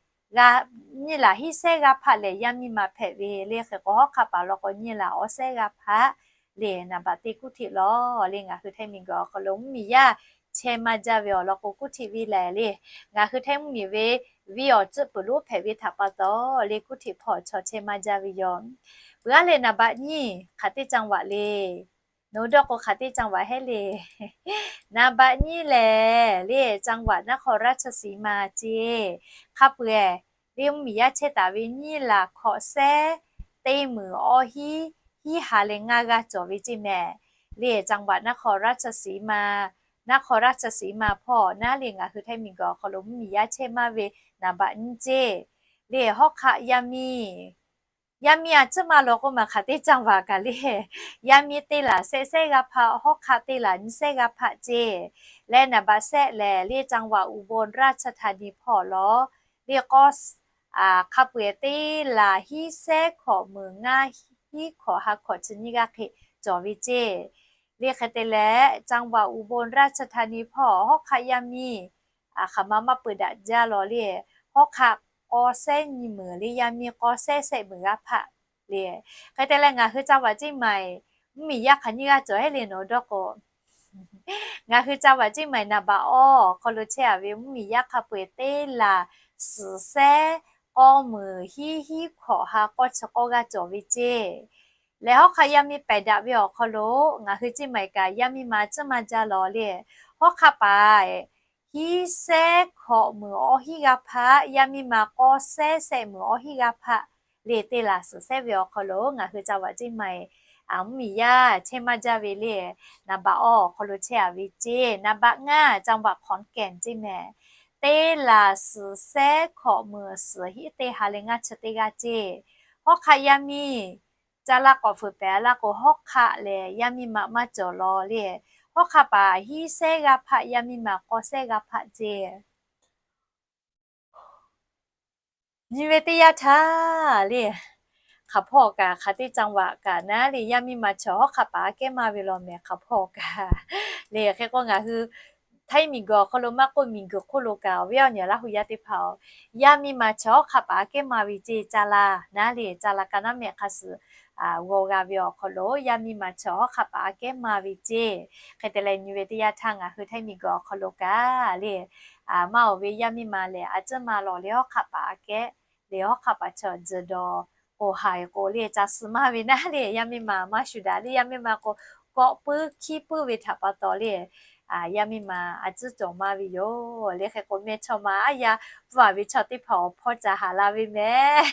nyiˇ laˬ hiˉ sehˉ g'aˇ hpaˆ lehˬ yaˇ miˇ ma hpehꞈ ve le. Hk'e k'o hawˉ hk'aˆ paˍ law k'o nyiˇ laˬ awˇ sehˉ g'aˇ hpaˆ le naˍ baꞈ teˇ กรุงเทพ lawˬ le ngaˬ hui Htaiˇ miˬguiˬ awˬ hk'aw lo mvuhˇmiˬ yaˇ chehˇ maˇ jaˇ ve awˬ lawn k'o กรุงเทพ venˇ lehˬ le ngaˬ hui Htaiˇ mvuhˇmiˬ ve venˇ awˬ ceuˬ peuˬ lonˉ hpehꞈ ve htaꞈ pa taw le กรุงเทพ hpawˇ chaw chehˇ maˇ jaˇ ve yoˬ. Peuˬ aˉ le naˍ baꞈ nyiˇ hk'aˬ teˇ จังหวัด le. Nawˬ hui dawˇ k'o hk'aˬ teˇ จังหวัด heˆ le. Naˍ baꞈ nyiˇ lehˬ le จังหวัดนครราชสีมา ceˇ. Hk'a peu-eˬ le mvuhˇmiˬ yaˇ chehˇ taˍ ve nyiˇ laˬ hkawꞈ sehˉ teˇ meunˍ awˇ hiˉ hiˉ ha leh ngaˇ g'aˇ cawˬ ve ceˇ mehˍ. Le จังหวัดนครราชสีมา, นครราชสีมา hpawˇ naˉ le ngaˬ hui Htaiˇ miˬguiˬ awˬ hk'aw lo mvuhˇmiˬ yaˇ chehˇ maˇ ve naˍ baꞈ nyiˇ ceˇ. Le hawˉ hk'aˆ yaˇ miˇ yaˇ miˇ a ciˉ maˇ lawˬ k'oˆ maˬ hk'aˬ teˇ จังหวัด kaꞈ le yaˇ miˇ teˇ laˬ shehˆ sehˉ g'aˇ hpaˆ, hawˉ hk'aˆ teˇ laˬ nyiˇ sehˉ g'aˇ hpaˆ ceˇ. Leh naˍ baꞈ shehˆ lehˬ le จังหวัดอุบลราชธานี hpawˇ lawˬ le k'awˇ hk'a peu-eˬ teˇ laˬ hiˉ sehˉ hkawꞈ meunˍ ngaˇ hiˉ hkawꞈ ha hkawꞈ chi nyiˇ g'aˇ hk'e cawˬ ve ceˇ. Le hk'e te leh จังหวัดอุบลราชธานี hpawˇ hawˉ hk'aˆ yaˇ miˇ hk'aˬ ma maˇ peuˬ daꞈ jaˇ lawˬ le. Hawˉ hk'aˆ k'awˇ sehˉ nyiˇ meunˍ le yaˇ miˇ k'awˇ sehˉ sehˆ meunˍ g'aˇ hpaˆ le. Hk'e te leh ngaˬ hui จังหวัดเชียงใหม่ mvuhˇmiˬ yaˇ hk'aˬ nyiˇ g'aˇ cawˬ heˆ le nawˬ hui dawˇ k'o ngaˬ hui จังหวัดเชียงใหม่ naˍ baꞈ awˇ awˬ hk'aw lo chehˇ a ve mvuhˇmiˬ yaˇ hk'a peu-eˬ teˇ laˬ suhˍ sehˉ k'awˇ meunˍ hiˉ hiˉ hkawꞈ ha k'awˇ chi k'awˇ g'aˇ cawˬ ve ceˇ. Leh hawˉ hk'aˆ yaˇ miˇ pehˬ daꞈ ve awˬ hk'aw lo ngaˬ hui เชียงใหม่ kaꞈ yaˇ miˇ ma a ciˉ maˇ jaˇ lawˬ le. Hawˉ hk'aˆ paˍ hiˉ sehˉ hkawꞈ meunˍ awˇ hiˉ g'aˇ hpaˆ, yaˇ miˇ ma k'awˇ sehˉ sehˆ meunˍ awˇ hiˉ g'aˇ hpaˆ le teˇ laˬ suhˍ sehˉ ve awˬ hk'aw lo ngaˬ hui จังหวัดเชียงใหม่ mvuhˇmiˬ yaˇ chehˇ maˇ jaˇ ve le. Naˍ baꞈ awˇ awˬ hk'aw lo chehˇ a ve ceˇ. Naˍ baꞈ ngaˇ จังหวัดขอนแก่น ceˇ mehˍ. Teˇ laˬ suhˍ sehˉ hkawꞈ meunˍ suhˍ hiˉ teˇ ha leh ngaˇ chi teˇ g'aˇ ceˇ. Hawˉ hk'aˆ yaˇ miˇ caˇ laˇ k'awꞈ fuiˍ pehˍ a laˇ k'o hawˉ hk'aˆ lehˬ yaˇ miˇ ma maˇ cawˬ lawˬ le. Hawˉ hk'aˆ paˍ hiˉ sehˉ g'aˇ hpaˆ, yaˇ miˇ ma k'awˇ sehˉ g'aˇ hpaˆ ceˇ. Nyi ve teˇ yanˇ htaˇ le, hk'aˬ hpawˇ kaꞈ hk'aˬ teˇ จังหวัด kaꞈ naˉ le yaˇ miˇ ma chaw hawˉ hk'aˆ paˍ aꞈ kehˉ maˇ ve lawˬ mehˍ hk'aˬ hpawˇ kaꞈ le. Hk'e k'o ngaˬ hui Htaiˇ miˬguiˬ awˬ hk'aw lo maˇ k'oˆ miˬguiˬ hk'oˆ lo kaꞈ awˬ viˉ awˬ nyi Laˇ hu yaˇ teˇ hpaˍ-oˬ, yaˇ miˇ ma chaw hawˉ hk'aˆ paˍ aꞈ kehˉ maˇ ve ceˇ. Caˇ laˇ naˉ le caˇ laˇ ka naˉ mehˆ hk'a suhˍ g'aw g'a ve awˬ hk'aw lo yaˇ miˇ ma chaw hawˉ hk'aˆ paˍ aꞈ kehˉ maˇ ve ceˇ. Hk'e te leh nyi ve teˇ yanˇ htaˇ ngaˬ hui Htaiˇ miˬguiˬ awˬ hk'aw lo kaꞈ le, maˇ oˬ ve yaˇ miˇ ma lehˬ a ciˉ maˇ lawˬ le hawˉ hk'aˆ paˍ aꞈ kehˉ le. Hawˉ hk'aˆ paˍ chaw tzuhˬ dawˬ k'o haiˬ k'o le ca suh maˇ ve naˉ le yaˇ miˇ ma maˇ shuˍ daꞈ le. Yaˇ miˇ ma k'o kawꞈ puiˉ hkiˉ puiˉ ve htaꞈ pa taw le yaˇ miˇ ma a ciˉ cawˬ maˇ ve yoˬ le. Hk'e k'o mehˇ chawˇ ma aˉ yaˇ pfuhˇ a ve chaw teˇ hpaˍ awˬ hpawˇ ca haˍ la ve mehˍ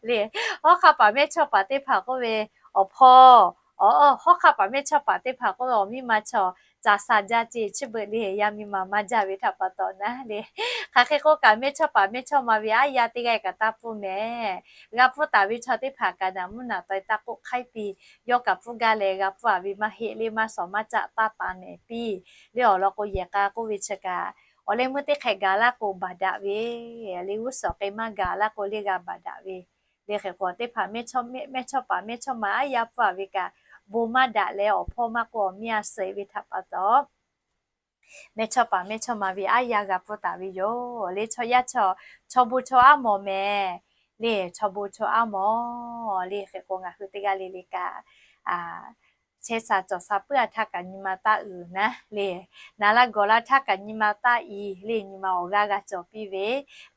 le. Hawˉ hk'aˆ paˍ mehˇ chawˇ paˍ teˇ hpaˍ k'oˆ ve awˬ hpawˇ, hawˉ hk'aˆ paˍ mehˇ chawˇ paˍ teˇ hpaˍ k'oˆ ve awˬ miˇ ma chaw ca sha jaˇ ceˇ. Chi beuꞈ le yaˇ miˇ ma maˇ jaˇ ve htaꞈ pa taw naˉ le. Hk'aˬ hk'e k'oˆ kaꞈ mehˇ chawˇ paˍ mehˇ chawˇ ma ve aˉ yaˇ teˇ g'aˇ kaꞈ taˇ pfuhˇ mehˍ. G'a pfuhˇ taˍ ve chaw teˇ hpaˍ kaꞈ naˬ mvuhˇ naˬ taweh taˇ k'oˆ hk'aiˉ piˇ. Yawˇ kaꞈ pfuhˇ gaˇ leh g'a pfuhˇ a ve maˇ heˆ le maˇ shawˍ maˇ caˆ taˇ tanˍ nehˬ piˇ le. Awˬ lawn k'o yehˬ k'a k'oˆ ve chi kaꞈ awˬ leh meuˇ teˇ hk'ehꞈ gaˬ laˇ k'o baˬ daꞈ ve le. G'uˇ suhˍ k'e maˇ gaˬ laˇ k'o le g'a baˬ daꞈ ve le. Hk'e k'o teˇ hpaˍ mehˇ chawˇ paˍ mehˇ chawˇ ma aˉ yaˇ pfuhˇ a ve kaꞈ bon maˇ daꞈ leh awˬ hpawˇ maˇ k'oˆ awˬ miˇ a suh ve htaꞈ pa taw mehˇ chawˇ paˍ mehˇ chawˇ ma ve aˉ yaˇ g'a pfuhˇ taˍ ve yoˬ le. Chaw yaˇ chaw, chaw bon chaw aˉ mawˬ mehˍ le chaw bon chaw aˉ mawˬ le. Hk'e k'o ngaˬ hui teˇ g'aˇ le le kaꞈ, chehˇ sha cawˬ sha puiˉ a htaˇ kaꞈ nyi ma taˇ uiˍ naˉ le, naˍ laˇ gawˬ laˇ htaˇ kaꞈ nyi ma taˇ i le, nyi ma awˬ g'aˇ g'a cawˬ piˇ ve,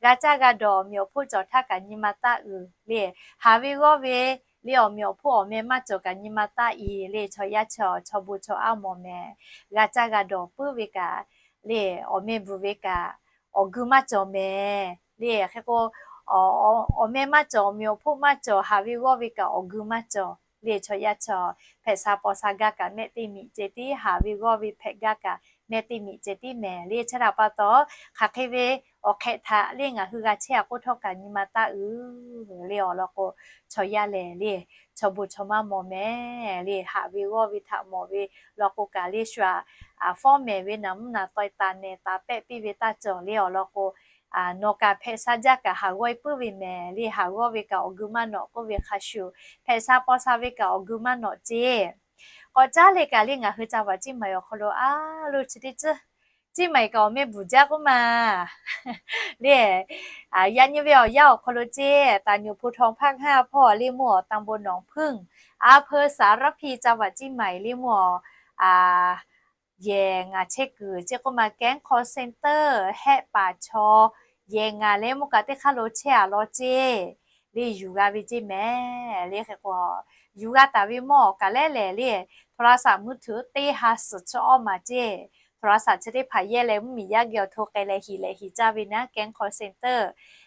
g'a caˇ g'a dawˬ awˬ meꞈ awˬ hponˇ cawˬ htaˇ kaꞈ nyi ma taˇ uiˍ le, haˍ ve g'awˇ ve le awˬ meꞈ awˬ hponˇ awˬ meh maˇ cawˬ kaꞈ nyi ma taˇ i le, chaw yaˇ chaw, chaw bon chaw aˉ mawˬ mehˍ. G'a caˇ g'a dawˬ puiˉ ve kaꞈ le, awˬ meh bvuhˬ ve kaꞈ awˬ geu maˇ cawˬ mehˍ le. Hk'e k'o, awˬ meh maˇ cawˬ, awˬ meꞈ awˬ hponˇ maˇ cawˬ, haˍ ve g'awˇ ve kaꞈ awˬ geu maˇ cawˬ le, chaw yaˇ chaw, hpehꞈ sha paw sha gaˇ kaꞈ mehˆ teˇ miꞈ ceh tiˉ, haˍ ve g'awˇ ve hpehꞈ gaˇ kaꞈ mehˆ teˇ miꞈ ceh tiˉ mehˍ le. Chi htaꞈ pa taw, hk'aˬ hk'e ve awˬ hk'ehꞈ htaꞈ le ngaˬ hui g'a chehˇ a k'oˆ htawˇ kaꞈ nyi ma taˇ uiˍ le awˬ lawn k'o, chaw yaˇ lehˬ le chaw bon chaw maˇ mawˬ mehˍ le, haˍ ve g'awˇ ve htaꞈ mawˬ ve lawn k'o kaꞈ le shu aꞈ, fawˉ mehˍ ve naˬ mvuhˇ naˬ taw e taˍ nehˬ taˍ pehˆ piˇ ve taˇ cawˬ le awˬ lawn k'o, nawˬ kaꞈ hpehꞈ sha jaˇ kaꞈ haˍ g'awˇ e puiˉ ve mehˍ le, haˍ g'awˇ ve kaꞈ awˬ geu maˇ nawꞈ k'oˆ ve hk'a shuˍ, hpehꞈ sha paw sha ve kaꞈ awˬ geu maˇ nawꞈ ceˇ. K'awꞈ caˉ leh kaꞈ le ngaˬ hui ca vaꞈ Ciˇ Maiˍ awˬ hk'aw lo a loˇ chi teˇ tcuhˉ, Ciˇ Maiˍ kaꞈ awˬ meh bvuhˬ jaˇ k'oˆ ma le, yaꞈ nyi ve awˬ yanˇ awˬ hk'aw lo ceˇ, ตำบลหนองผึ้ง อำเภอสารพี จังหวัดเชียงใหม่ le mvuhˇ a, yehˬ ngaˬ chehˇ kuiˬ ceˇ k'oˆ ma, แก๊ง call center hehˆ paˍ chaw yehˬ ngaˬ leh mvuhˇ kaꞈ teˇ hk'aˇ lo chehˇ a law ceˇ le, yuˬ g'a ve ceˇ mehˍ le. Hk'e k'o, yuˬ g'a taˍ ve mawˇ awˬ kaꞈ lehˉ lehˬ le, โทรศัพท์มือถือ teˇ ha suhˍ chi awˇ maˬ ceˇ, โทรศัพท์ chi teˇ hpaˍ yehˇ leh mvuhˇmiˬ yaˇ geh awˬ hto k'ai leh hiˍ lehꞈ hiˍ caˇ ve naˉ แก๊ง call center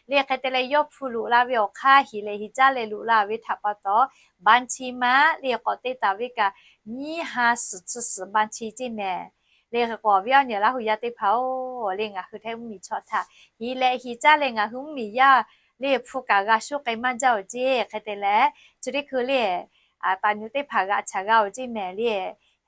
le. Hk'e te leh yawˇ hpu loꞈ la ve awˬ hk'aˇ hiˍ lehꞈ hiˍ caˇ leh loꞈ la ve htaꞈ pa taw, บัญชี maˇ le k'awꞈ te taˍ ve kaꞈ nyiˇ ha suhˍ chi suhˍ บัญชี ceˇ mehˍ le. Hk'e k'o, awˬ viˉ awˬ nyi Laˇ huˍ yaˇ teˇ hpaˍ-oˬ, le ngaˬ hui htehꞈ mvuhˇmiˬ chaw htaꞈ hiˍ lehꞈ hiˍ caˇ leh ngaˬ hui mvuhˇmiˬ yaˇ le hpu kaꞈ g'a shoˉ k'ai maˇ jaˇ-oˬ ceˇ. Hk'e te leh, chi teˇ hkui le, taˍ nyu teˇ hpaˍ g'aꞈ chaꞈ g'a-oˬ ceˇ mehˍ le,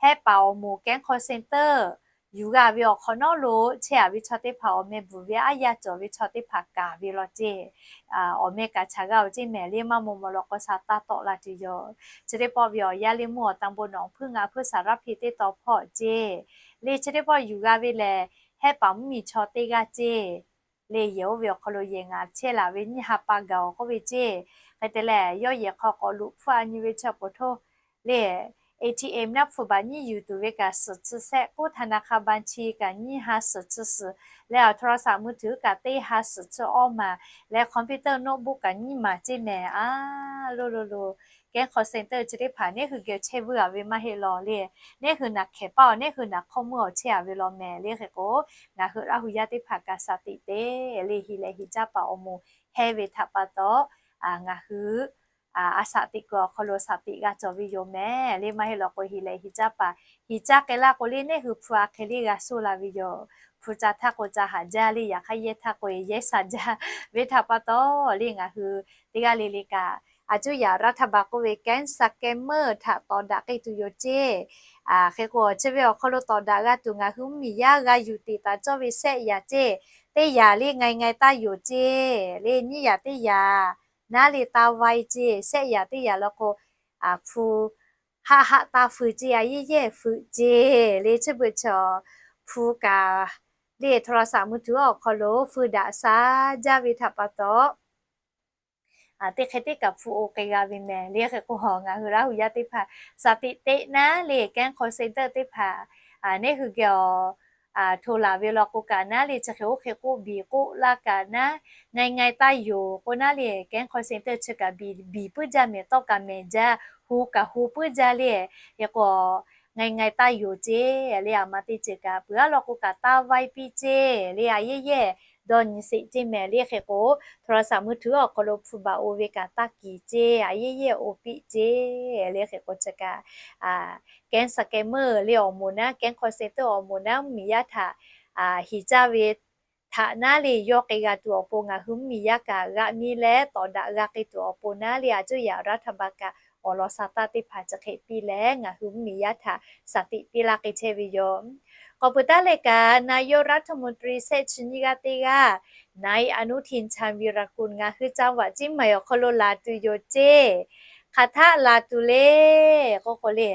hehˆ paˍ awˬ moˍ แก๊ง call center yuˬ g'a ve awˬ hk'awꞈ nawˉ lo chehˇ a ve chaw teˇ hpaˍ awˬ meh bvuhˬ ve aˉ yaˇ cawˬ ve chaw teˇ hpaˍ kaˍ ve law ceˇ, awˬ meh kaꞈ chaꞈ g'a-oˬ ceˇ mehˍ le. Maˇ maw maw law k'o sha taˇ tawˆ la tuˬ yoˬ. Chi teˇ pawˆ ve awˬ yanˇ le mvuhˇ awˬ ตำบลหนองผึ้ง อำเภอสารพี teˇ taw hpawˇ ceˇ le. Chi teˇ pawˆ yuˬ g'a ve lehˬ, hehˆ paˍ mvuhˇmiˬ chaw teˇ g'aˇ ceˇ le. Yehˬ oˇ ve awˬ hk'aw lo yehˬ ngaˬ chehˇ laˬ ve nyiˇ ha pa gaˬ-oˬ k'oˆ ve ceˇ. Hk'e te leh, yawˇ yehˬ hk'aw k'awꞈ loꞈ hpfuhˆ a nyi ve chi awˬ poˬ htoˇ le, ATM naˉ hpu baˬ nyiˇ yuˬ tuˬ ve kaꞈ suhˍ chi sehˆ k'oˆ, ธนาคารบัญชี kaꞈ nyiˇ ha suhˍ chi suhˍ leh, โทรศัพท์มือถือ kaꞈ teˇ ha suhˍ chi awˇ maˬ leh, computer notebook kaꞈ nyiˇ maˬ ceˇ mehˍ a. Lo lo lo, แก๊ง call center chi teˇ hpaˍ neˉ hui geh chehˇ vuiˇ a ve maˇ heˆ law le. Neˉ hui naˬ hkehˍ paˇ-oˬ, neˉ hui naˬ hk'awˇ meuˇ-oˬ chehˇ a ve law mehˍ le. Hk'e k'o, ngaˬ hui Laˇ huˍ yaˇ teˇ hpaˍ kaꞈ shaˍ tiꞈ te le, hiˍ lehꞈ hiˍ caˇ paˍ awˬ moˍ hehˇ ve htaꞈ pa taw, ngaˬ hui a shaˍ tiꞈ kuiˬ awˬ hk'aw lo shaˍ tiꞈ g'a cawˬ ve yoˬ mehˍ le. Maˇ heˆ law k'o, hiˍ lehꞈ hiˍ caˇ paˍ hiˍ caˇ k'ai laˇ k'o le, neˉ hui hpu a hk'e le g'a shoˇ la ve yoˬ. Hpu ca htaˇ k'o ca haˍ jaˇ le, yaꞈ hk'aˇ yehˇ htaˇ k'o yehˇ sha jaˇ ve htaꞈ pa taw le, ngaˬ hui teˇ g'aˇ le le kaꞈ, a cuˇ yaꞈ รัฐบาล k'oˆ ve แก๊ง scammer htaꞈ tawˍ daꞈ k'ai tuˬ yoˬ ceˇ. Hk'e k'o, chi ve awˬ hk'aw lo tawˍ daꞈ g'a tuˬ ngaˬ hui mvuhˇmiˬ yaˇ g'a yuˬ tiꞈ taˍ cawˇ ve sehˆ yaꞈ ceˇ, teˇ yaꞈ le ngaˬ ngaˬ taˇ yonˍ ceˇ le, nyiˇ yaꞈ teˇ yaꞈ naˉ le taˇ vaiˇ ceˇ, sehˆ yaꞈ teˇ yaꞈ law k'o, hpu haˆ haˆ taˇ feu ceˇ, a yehˇ yehˇ feu ceˇ le. Chi beuꞈ chaw hpu kaꞈ le โทรศัพท์มือถือ awˬ hk'aw lo feu daꞈ sha jaˇ ve htaꞈ pa taw, teˇ hk'e teˇ kaꞈ hpu oˇ k'ai g'a ve mehˍ le. Hk'e k'o, ngaˬ hui Laˇ huˍ yaˇ teˇ hpaˍ shaˍ tiꞈ teꞈ naˉ le, แก๊ง call center teˇ hpaˍ neˉ hui geh awˬ hto laˬ ve law k'o kaꞈ naˉ le, chi hk'e oˇ hk'e k'oˆ biˬ k'oˆ laˇ kaꞈ naˉ, ngaˬ ngaˬ taˇ yonˍ k'o naˉ le, แก๊ง call center chi kaꞈ biˬ biˬ puiˉ jaˇ mehˍ, tawˇ kaꞈ mehˍ jaˇ, hu kaꞈ hu puiˉ jaˇ le. Hk'e k'o, ngaˬ ngaˬ taˇ yonˍ ceˇ le, a ma teˇ ceuˬ kaꞈ peuˬ a law k'o kaꞈ taˇ vaiˇ piˇ ceˇ le, a yehˇ yehˇ dawˇ nyi sheˍ ceˇ mehˍ le. Hk'e k'o, โทรศัพท์มือถือ awˬ hk'aw lo hpu baˬ oˇ ve kaꞈ taˇ kiˍ ceˇ, a yehˇ yehˇ oˇ piˇ ceˇ le. Hk'e k'o, chi kaꞈ แก๊ง scammer le awˬ moˍ naˉ, แก๊ง call center awˬ moˍ naˉ mvuhˇmiˬ yaˇ htaꞈ hiˍ caˇ ve htaꞈ naˉ le yawˇ k'ai g'a tuˬ awˬ pon ngaˬ hui mvuhˇmiˬ yaˇ kaꞈ g'aꞈ mi leh tawˍ daꞈ g'a k'ai tuˬ awˬ pon naˉ le, a cuˇ yaꞈ รัฐบาล kaꞈ awˬ lawn sha taˇ teˇ hpaˍ chi hk'e piˇ leh ngaˬ hui mvuhˇmiˬ yaˇ htaꞈ shaˍ tiꞈ piˇ laˇ k'ai chehˇ ve yoˬ. K'awꞈ peuˬ taˉ leh kaꞈ, นายกรัฐมนตรี shehˆ chi nyiˇ g'aˇ teˇ g'aˇ นายอนุทิน ชาญวีรกูล ngaˬ hui จังหวัดเชียงใหม่ awˬ hk'aw lo laˬ tuˬ yoˬ ceˇ. Hk'aˬ htaˆ laˬ tuˬ le k'oˆ k'o le,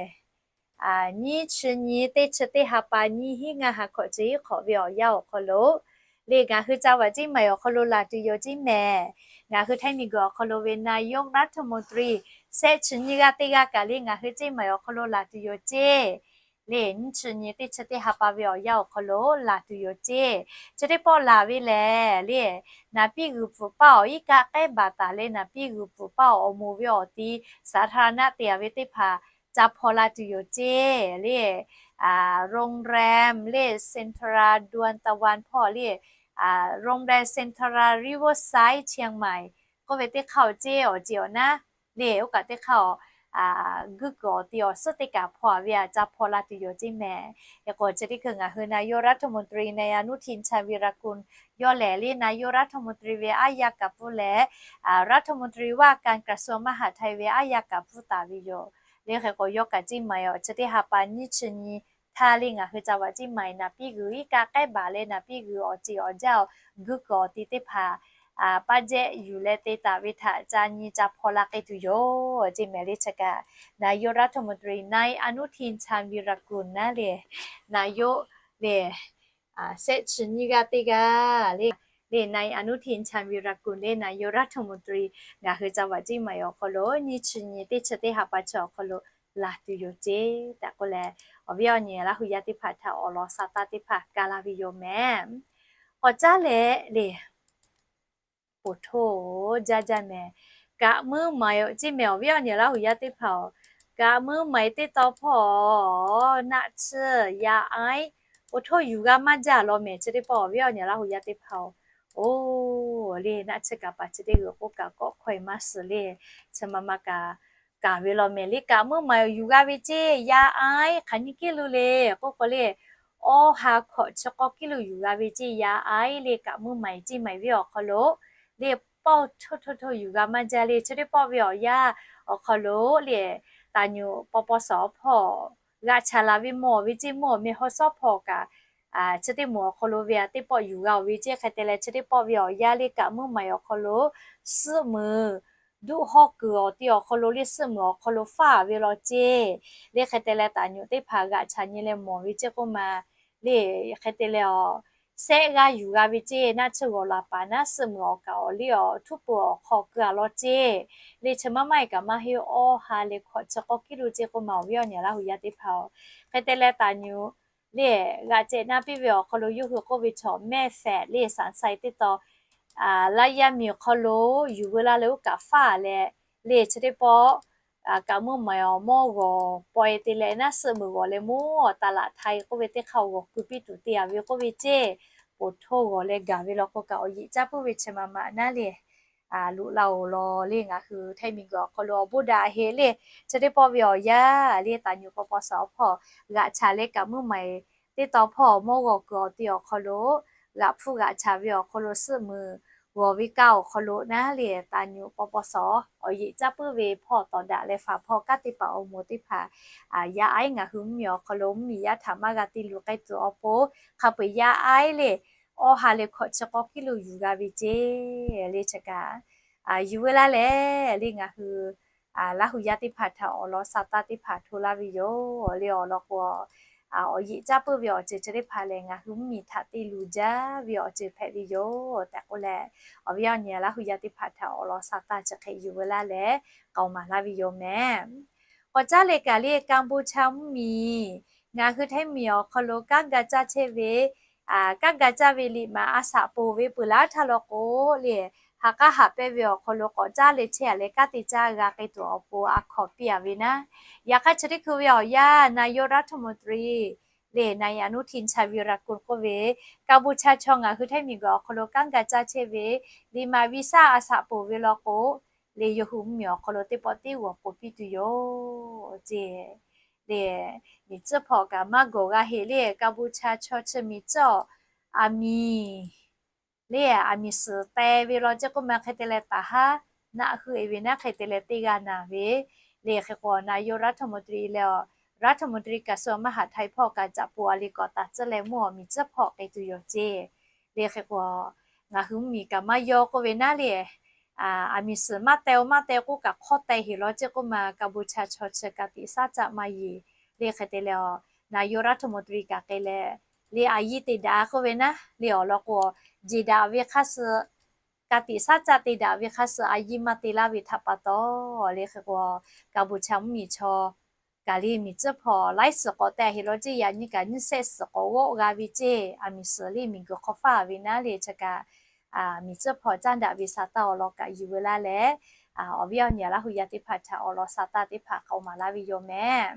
nyiˇ chi nyi teˇ chi teˇ ha pa nyiˇ hinˉ ngaˇ ha hkawꞈ chi hiˉ hk'awꞈ ve awˬ yanˇ awˬ hk'aw lo le, ngaˬ hui จังหวัดเชียงใหม่ awˬ hk'aw lo laˬ tuˬ yoˬ ceˇ mehˍ. ngaˬ hui htaiˇ miˬguiˬ awˬ hk'aw lo ve นายกรัฐมนตรี shehˆ chi nyiˇ g'aˇ teˇ g'aˇ kaꞈ le ngaˬ hui ceˇ maˬ awˬ hk'aw lo laˬ tuˬ yoˬ ceˇ. Le nyiˇ chi nyi teˇ chi teˇ ha pa ve awˬ yanˇ awˬ hk'aw lo laˬ tuˬ yoˬ ceˇ. Chi teˇ pawˆ laˬ ve lehˬ le, naˍ piˇ g'uiˬ pfuhˍ paˇ awˬ iˉ kaˆ k'ehˉ baˬ taˍ leh naˍ piˇ g'uiˬ pfuhˍ paˇ awˬ moˍ ve awˬ ti สาธารณะ te a ve teˇ hpaˍ ca hpaw la tuˬ yoˬ ceˇ. Le โรงแรม le Central ดอนตะวัน hpawˇ le โรงแรม Central Riverside เชียงใหม่ k'oˆ ve teˇ hk'aˇ awˬ ceˇ awˬ ceˬ awˬ naˉ le oˇ kaꞈ teˇ hk'aˇ awˬ guˇ kuiˬ awˬ ti awˬ suhˉ teˇ kaꞈ hpaw a ve a ca hpaw la tuˬ yoˬ ceˇ mehˍ. Hk'e k'o chi teˇ hkui ngaˬ hui นายกรัฐมนตรี นายอนุทิน ชาญวีรกูล yawˇ lehˬ le นายกรัฐมนตรี ve aˉ yaˇ kaˍ pfuhˇ leh รัฐมนตรีว่าการกระทรวงมหาดไทย ve aˉ yaˇ kaˍ pfuhˇ taˍ ve yoˬ. Le hk'e k'o yawˇ kaꞈ ceˇ maˬ awˬ chi teˇ ha pa nyiˇ chi nyi htaˇ le ngaˬ hui ca vaꞈ ceˇ maˬ naˍ piˇ g'uiˬ iˉ kaˆ k'ehˉ baˬ leh naˍ piˇ g'uiˬ awˬ ceˬ awˬ jaˇ awˬ guˇ kuiˬ awˬ ti teˇ hpaˍ paˇ jehˆ yuˬ leh te taˍ ve htaꞈ ca nyi ca hpaw la k'ai tuˬ yoˬ ceˇ mehˍ. Le chi kaꞈ นายกรัฐมนตรี นายอนุทิน ชาญวีรกูล naˉ le นายก le shehˆ chi nyiˇ g'aˇ teˇ g'aˇ le, le นายอนุทิน ชาญวีรกูล le นายกรัฐมนตรี ngaˬ hui ca vaꞈ ceˇ maˬ awˬ hk'aw lo nyiˇ chi nyi teˇ chi teˇ ha pa chi awˬ hk'aw lo laˬ tuˬ yoˬ ceˇ tehꞈ k'oˆ leh, awˬ viˉ awˬ nyi Laˇ hu yaˇ teˇ hpaˍ htaꞈ awˬ lawn sa taˇ teˇ hpaˍ ka la ve yoˬ mehˍ. K'awꞈ caˉ leh le, poˬ htoˇ jaˇ jaˇ mehˍ. Kaꞈ muiˉ maˍ awˬ ceˇ mehˍ awˬ viˉ awˬ nyi Laˇ hu yaˇ teˇ hpaˍ-oˬ, kaꞈ muiˉ maˍ teˇ taw hpawˇ naˆ tsuhˇ yaˇ aiˉ poˬ htoˇ yuˬ g'a maˇ jaˇ law mehˍ. Chi teˇ pawˆ awˬ viˉ awˬ nyi Laˇ hu yaˇ teˇ hpaˍ-oˬ, oˬ le naˆ tsuhˇ kaꞈ paˍ chi teˇ g'uiˬ k'oˆ kaꞈ kawˆ hkaweh maˇ suhˍ le, chi ma ma kaꞈ kaˍ ve law mehˍ le. Kaꞈ muiˉ maˍ yuˬ g'a ve ceˇ yaˇ aiˉ hk'aˬ nyi kiˉ lo le k'oˆ k'o le, awˇ ha hkawꞈ chi k'awˇ kiˉ lo yuˬ g'a ve ceˇ yaˇ aiˉ le. Kaꞈ muiˉ maˍ ceˇ maˍ ve awˬ hk'aw lo le pawˇ htoˇ htoˇ htoˇ yuˬ g'a maˇ jaˇ le. Chi teˇ pawˆ ve awˬ yanˇ awˬ hk'aw lo le taˍ nyuꞈ paw paw sawˍ hpawˇ g'aꞈ chaˍ laˬ ve mawˬ ve ceˇ mawˬ mehˍ haw sawˉ hpawˇ kaꞈ chi teˇ moˍ awˬ hk'aw lo ve a teˇ pawˆ yuˬ g'a-oˬ ve ceˇ. Hk'e te leh chi teˇ pawˆ ve awˬ yanˇ le kaꞈ muiˉ maˍ awˬ hk'aw lo suhˆ muiˬ duˆ hawˇ kuiˬ awˬ ti awˬ hk'aw lo le suhˆ muiˬ awˬ hk'aw lo faˇ ve law ceˇ. Le hk'e te leh taˍ nyuꞈ teˇ hpaˍ g'aꞈ chaˍ nyi leh mawˬ ve ceˇ k'oˆ ma le, hk'e te leh awˬ sehˆ g'aˇ yuˬ g'a ve ceˇ. Naˆ tsuhˇ g'awˬ laˬ paˍ naˆ suhˆ muiˬ awˬ kaꞈ awˬ liˇ awˬ htuˉ peuˬ awˬ hk'aw keu a law ceˇ. Le chi maˇ maˇ e kaꞈ maˇ heˆ, awˇ ha leh hkawꞈ chi k'awˇ kiˉ lo ceˇ k'oˆ ma awˬ viˉ awˬ nyi Laˇ hu yaˇ teˇ hpaˍ-oˬ. Hk'e te leh taˍ nyuꞈ le g'aꞈ cehˬ naˇ piˇ ve awˬ hk'aw lo yawˇ hui k'oˆ ve chaw mehˆ fehꞈ le sanˍ sai teˇ taw laˇ yaˇ miˬ awˬ hk'aw lo yuˬ veu laˇ leh oˇ kaꞈ faˇ leh le chi teˇ pawˆ kaꞈ muiˉ maˍ awˬ mawˇ g'awˬ paw e te leh naˆ suhˆ muiˬ g'awˬ leh mawˇ taˍ laꞈ htaˇ k'oˆ ve teˇ hk'aˇ g'awˬ keu piˇ tuˬ te a ve k'oˆ ve ceˇ. Poˬ htoˇ g'awˬ leh gaˬ ve law k'o kaꞈ awˬ yeꞈ caˇ puiˉ ve chi ma ma naˉ le loꞈ la-oˬ law le. Ngaˬ hui htaiˇ miˬ guiˬ awˬ hk'aw lo awˬ bon daꞈ heˆ le. Chi teˇ pawˆ ve awˬ yanˇ le taˍ nyuꞈ paw paw sawˍ hpawˇ g'aꞈ chaˍ leh kaꞈ muiˉ maˍ teˇ taw hpawˇ mawˇ g'awˬ kuiˬ awˬ ti awˬ hk'aw lo g'aꞈ hpfuhˇ g'aꞈ chaˍ ve awˬ hk'aw lo suhˆ muiˬ g'awˬ ve kaˇ awˬ hk'aw lo naˉ le taˍ nyuꞈ paw paw sawˍ awˬ yeꞈ caˇ puiˉ ve hpawˇ tawˍ daꞈ leh faˍ hpawˇ kanˉ te paˍ awˬ moˍ teˇ hpaˍ yaˇ aiˉ ngaˬ hui mvuhˇ miˬ awˬ hk'aw lo mvuhˇ miˬ yaˇ htaꞈ maˇ g'a te luˬ k'ai tuˬ awˬ pon hk'a peu-eˬ yaˇ aiˉ le awˇ ha leh hkawꞈ chi k'awˇ kiˉ lo yuˬ g'a ve ceˇ. Le chi kaꞈ yuˬ veu laˇ leh le ngaˬ hui Laˇ hu yaˇ teˇ hpaˍ htaꞈ awˬ lawn sa taˇ teˇ hpaˍ hto laˇ ve yoˬ le. Awˬ lawn k'o awˬ yeꞈ caˇ puiˉ ve awˬ ceuˬ chi teˇ hpaˍ lehˬ ngaˬ hui mvuhˇ miˬ htaꞈ te luˬ jaˇ ve awˬ ceuˬ hpehꞈ ve yoˬ tehꞈ k'oˆ leh, awˬ viˉ awˬ nyi Laˇ hu yaˇ teˇ hpaˍ htaꞈ awˬ lawn sa taˇ chi hk'e yuˬ veu laˇ leh k'aoˍ maˍ laˇ ve yoˬ mehˍ. K'awꞈ caˉ leh kaꞈ le Kaˍbuˍchaˇ mvuhˇ miˬ ngaˬ hui htaiˇ miˬ awˬ hk'aw lo kanˉ ga caˇ chehˇ ve kanˉ ga caˇ ve liꞈ maˍ a shaꞈ ponˬ ve peuˬ laˇ htaˇ law k'o le, ha k'aˉ haꞈ pehnˇ ve awˬ hk'aw lo k'awꞈ caˉ leh chehˇ a leh kanˉ te caˇ g'a k'ai tuˬ awˬ pon a hkawꞈ piˇ a ve naˉ. Yaꞈ hk'aˇ chi teˇ hkui ve awˬ yanˇ นายกรัฐมนตรี le นายอนุทิน ชาญวีรกูล k'oˆ ve Kaˍbuˍchaˇ chaw ngaˬ hui htaiˇ miˬ guiˬ awˬ hk'aw lo kanˉ ga caˇ chehˇ ve liꞈ maˍ วีซ่า a shaꞈ ponˬ ve law k'o le, yawˇ hui mvuhˇ miˬ awˬ hk'aw lo teˇ pawˆ tiˉ g'awˬ ponˬ piˇ tuˬ yoˬ ceˇ. Le miˬ tcuhˉ hpawˇ kaꞈ maˇ gawˬ g'a heˆ le Kaˍbuˍchaˇ chaw chi miˬ tcuhˉ aˬ miˍ le aˬ miˍ suhˍ teh ve law ceˇ k'oˆ ma hk'e te leh taˍ haˉ naˆ hui e ve naˉ hk'e te leh teˇ g'aˇ naˍ ve le. Hk'e k'o นายกรัฐมนตรี le รัฐมนตรีกระทรวงมหาดไทย hpawˇ kaꞈ caꞈ poˬ a le k'awꞈ taˍ tcuhˉ leh mvuhˇ awˬ miˬ tcuhˉ hpawˇ k'ai tuˬ yoˬ ceˇ. Le hk'e k'o ngaˬ hui mvuhˇ miˬ kaꞈ maˇ yaw k'oˆ ve naˉ le, aˬ miˍ suhˍ maˇ teh-o maˇ teh k'oˆ kaꞈ hk'awˇ teh heˍ law ceˇ k'oˆ ma Kaˍbuˍchaˇ chaw chi ka tiꞈ shaˉ caˆ maˇ yeˬ. Le hk'e te leh นายกรัฐมนตรี kaꞈ k'ai leh le aˬ yiˇ te daꞈ k'oˆ ve naˉ le awˬ lawn k'o jeˬ daꞈ ve hk'aˇ suh ka tiꞈ shaˉ caˆ te daꞈ ve hk'a suh a yiˇ maˇ te laˇ ve htaꞈ pa taw, le hk'e k'o, ka bon cha mvuhˇmiˬ chaw kaꞈ le miˬ tcuhˉ hpawˇ laiˉ suhˍ k'awꞈ te a heˍ law ceˇ, yaꞈ nyi kaꞈ nyiˇ shehˆ suhˍ k'awꞈ g'awˆ g'a ve ceˇ. A miˬ suhˍ le miˬguiˬ hk'aw faˇ ve naˉ le chi kaꞈ miˬ tcuhˉ hpawˇ caˇ daꞈ ve sa taˇ awˬ lawn kaꞈ yuˬ veu laˇ leh, awˬ viˉ awˬ nyi Laˇ hu yaˇ teˇ hpaˍ htaꞈ awˬ lawn sa taˇ teˇ hpaˍ k'awꞈ maˍ laˇ ve yoˬ mehˍ.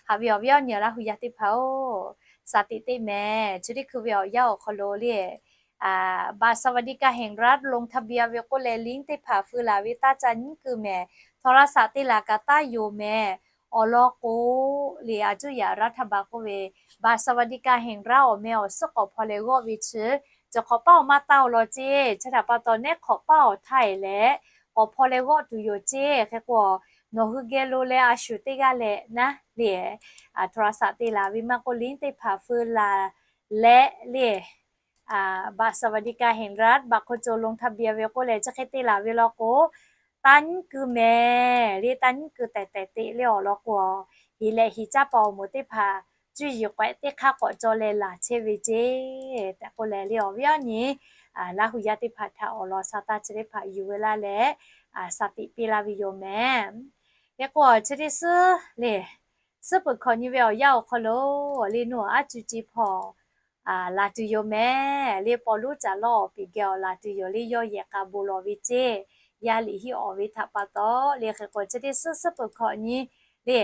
Haꞈ ve awˬ viˉ awˬ nyi Laˇ hu yaˇ teˇ hpaˍ-oˬ, shaˍ tiꞈ teˇ mehˍ chi teˇ hkui ve awˬ yanˇ awˬ hk'aw lo le บัตรสวัสดิการแห่งรัฐ ลงทะเบียน ve k'oˆ leh ลิงก์ teˇ hpaˍ feu laˬ ve taˇ ca nyiˉ keu mehˍ. โทรศัพท์ te laˬ kaꞈ taˇ yonˍ mehˍ. Awˬ lawn k'o, le a cuˇ yaꞈ รัฐบาล k'oˆ ve บัตรสวัสดิการแห่งรัฐ awˬ meh awˬ suhˉ k'awꞈ hpaw leh g'awˆ ve chi, chi hk'awꞈ paˉ awˬ maˇ taˇ awˬ lawn ceˇ. Chi htaꞈ pa taw nehˉ hk'awꞈ paˉ awˬ htaˇ e leh k'awꞈ hpaw leh g'awˆ tuˬ yoˬ ceˇ. Hk'e k'o, nawˬ hui geh lo leh a shuˍ teˇ g'aˇ leh naˉ le, โทรศัพท์ te laˬ ve maˇ k'oˆ, ลิงก์ teˇ hpaˍ feu laˬ leh le บัตรสวัสดิการแห่งรัฐ บัตรคนจนลงทะเบียน ve k'oˆ leh chi hk'e te laˬ ve law k'o, taˇ nyiˉ keu mehˍ le, taˇ nyiˉ keu tehꞈ tehꞈ te le awˬ lawn k'o, heˍ leh heˍ caˇ pa awˬ moˍ teˇ hpaˍ cuˇ yiˍ k'awehꞈ teˇ hk'aˇ k'awꞈ caw leh laˬ chehˇ ve ceˇ tehꞈ k'oˆ leh le awˬ viˉ awˬ nyi Laˇ hu yaˇ teˇ hpaˍ htaꞈ awˬ lawn sa taˇ chi teˇ hpaˍ yuˬ veu laˇ leh, shaˍ tiꞈ piˇ laˇ ve yoˬ mehˍ. Hk'e k'o chi teˇ suhˉ le, suhˉ peuˬ hkawꞈ nyi ve awˬ yanˇ awˬ hk'aw lo le nawˬ aˉ cuˇ ci hpawˇ laˬ tuˬ yoˬ mehˍ. Le Pawˇluˆ caˬ lawˇ awˬ piˍ geh awˬ laˬ tuˬ yoˬ le, yawˇ yehˬ k'a bon lawˬ ve ceˇ. Yaˇ liꞈ hiˆ awˍ ve htaꞈ pa taw le hk'e k'o chi teˇ suhˉ suhˉ peuˬ hkawꞈ nyi le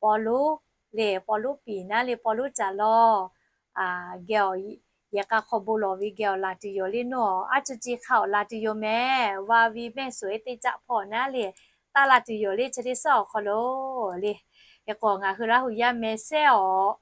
Pawˇluˆ, le Pawˇluˆ piˍ naˉ le Pawˇluˆ caˬ lawˇ geh awˬ yehˬ k'a hk'aw bon lawˬ ve geh awˬ laˬ tuˬ yoˬ le nawˬ aˉ cuˇ ci hk'a awˬ laˬ tuˬ yoˬ mehˍ. Va vi mehˆ suhˍ e teˇ caˆ hpawˇ naˉ le taˆ la tuˬ yoˬ le chi teˇ suhˉ awˬ hk'aw lo le. Hk'e k'o ngaˬ hui Laˇ hu yaˇ meh sehˉ awˬ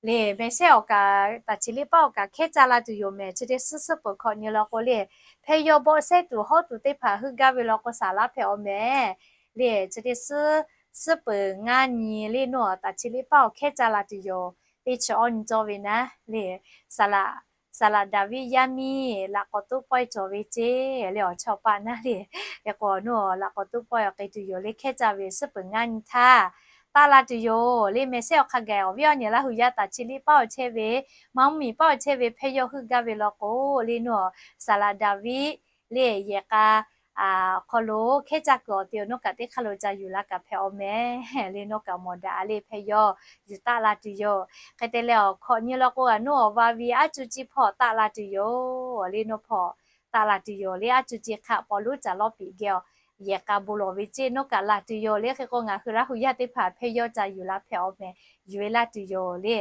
le meh sehˉ awˬ kaꞈ taˍ chi liˇ paˆ awˬ kaꞈ hkehˉ caˇ la tuˬ yoˬ mehˍ. Chi teˇ suhˉ suhˉ peuˬ hkawꞈ nyi law k'o le, hpehˇ yawˇ bawˆ sehˉ tuˬ hawˉ tuˬ teˇ hpaˍ heuˆ gaˇ ve law k'o saˍ laˇ hpehꞈ awˬ mehˍ le. Chi teˇ suhˉ suhˉ peuˬ ngaˇ nyi le nawˬ taˍ chi liˇ paˆ awˬ hkehˉ caˇ la tuˬ yoˬ. Teˇ chi awˇ nyi cawˇ ve naˉ le, saˍ laꞈ Daˍviˆ yaˇ miˇ laꞈ k'awꞈ toˉ pawehˇ cawˬ ve ceˇ le awˬ chawˇ paˆ naˉ le. Hk'e k'o nawˬ laꞈ k'awꞈ toˉ pawehˇ awˬ k'e tuˬ yoˬ le hkehˉ caˇ ve suhˉ peuˬ ngaˇ nyi htaˇ taˆ la tuˬ yoˬ le. Meh sehˉ awˬ hk'a gaˬ awˬ viˉ awˬ nyi Laˇ hu yaˇ taˍ chi liˇ paˆ awˬ chehˇ ve, maˇ mvuhˇmiˬ paˆ awˬ chehˇ ve hpehˇ yawˇ heuˆ gaˇ ve law k'o le nawˬ saˍ laꞈ Daˍviˆ le yehˬ k'a hk'aw lo hkehˉ caˇ kuiˬ awˬ te awˬ nawˉ kaꞈ teˇ hk'aˇ lo ca yuˬ la kaꞈ hpehꞈ awˬ mehˍ le nawˬ kaꞈ mawˬ daꞈ le hpehˇ yawˇ yuˬ taˆ la tuˬ yoˬ. Hk'e te leh awˬ hkawꞈ nyi law k'o a nawˬ awˬ va vi aˉ cuˇ ci hpawˇ taˆ la tuˬ yoˬ le nawˬ hpawˇ taˆ la tuˬ yoˬ le aˉ cuˇ ci hk'a Pawˇluˆ caˬ lawˇ piˍ geh awˬ yehˬ k'a bon lawˬ ve ceˇ nawˬ kaꞈ laˬ tuˬ yoˬ le. Hk'e k'o ngaˬ hui Laˇ hu yaˇ teˇ hpaˍ hpehˇ yawˇ ca yuˬ la hpehꞈ awˬ mehˍ yuˬ e laˇ tuˬ yoˬ le.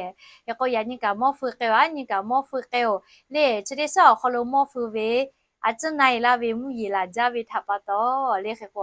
Hk'e k'o yaꞈ nyi kaꞈ mawˇ feu k'ai-oˬ, aˉ nyi kaꞈ mawˇ feu k'ai-oˬ le. Chi teˇ suhˉ awˬ hk'aw lo mawˇ feu ve a ciˉ na e laˇ ve mvuhˇ yeˬ laˬ jaˇ ve htaꞈ pa taw le hk'e k'o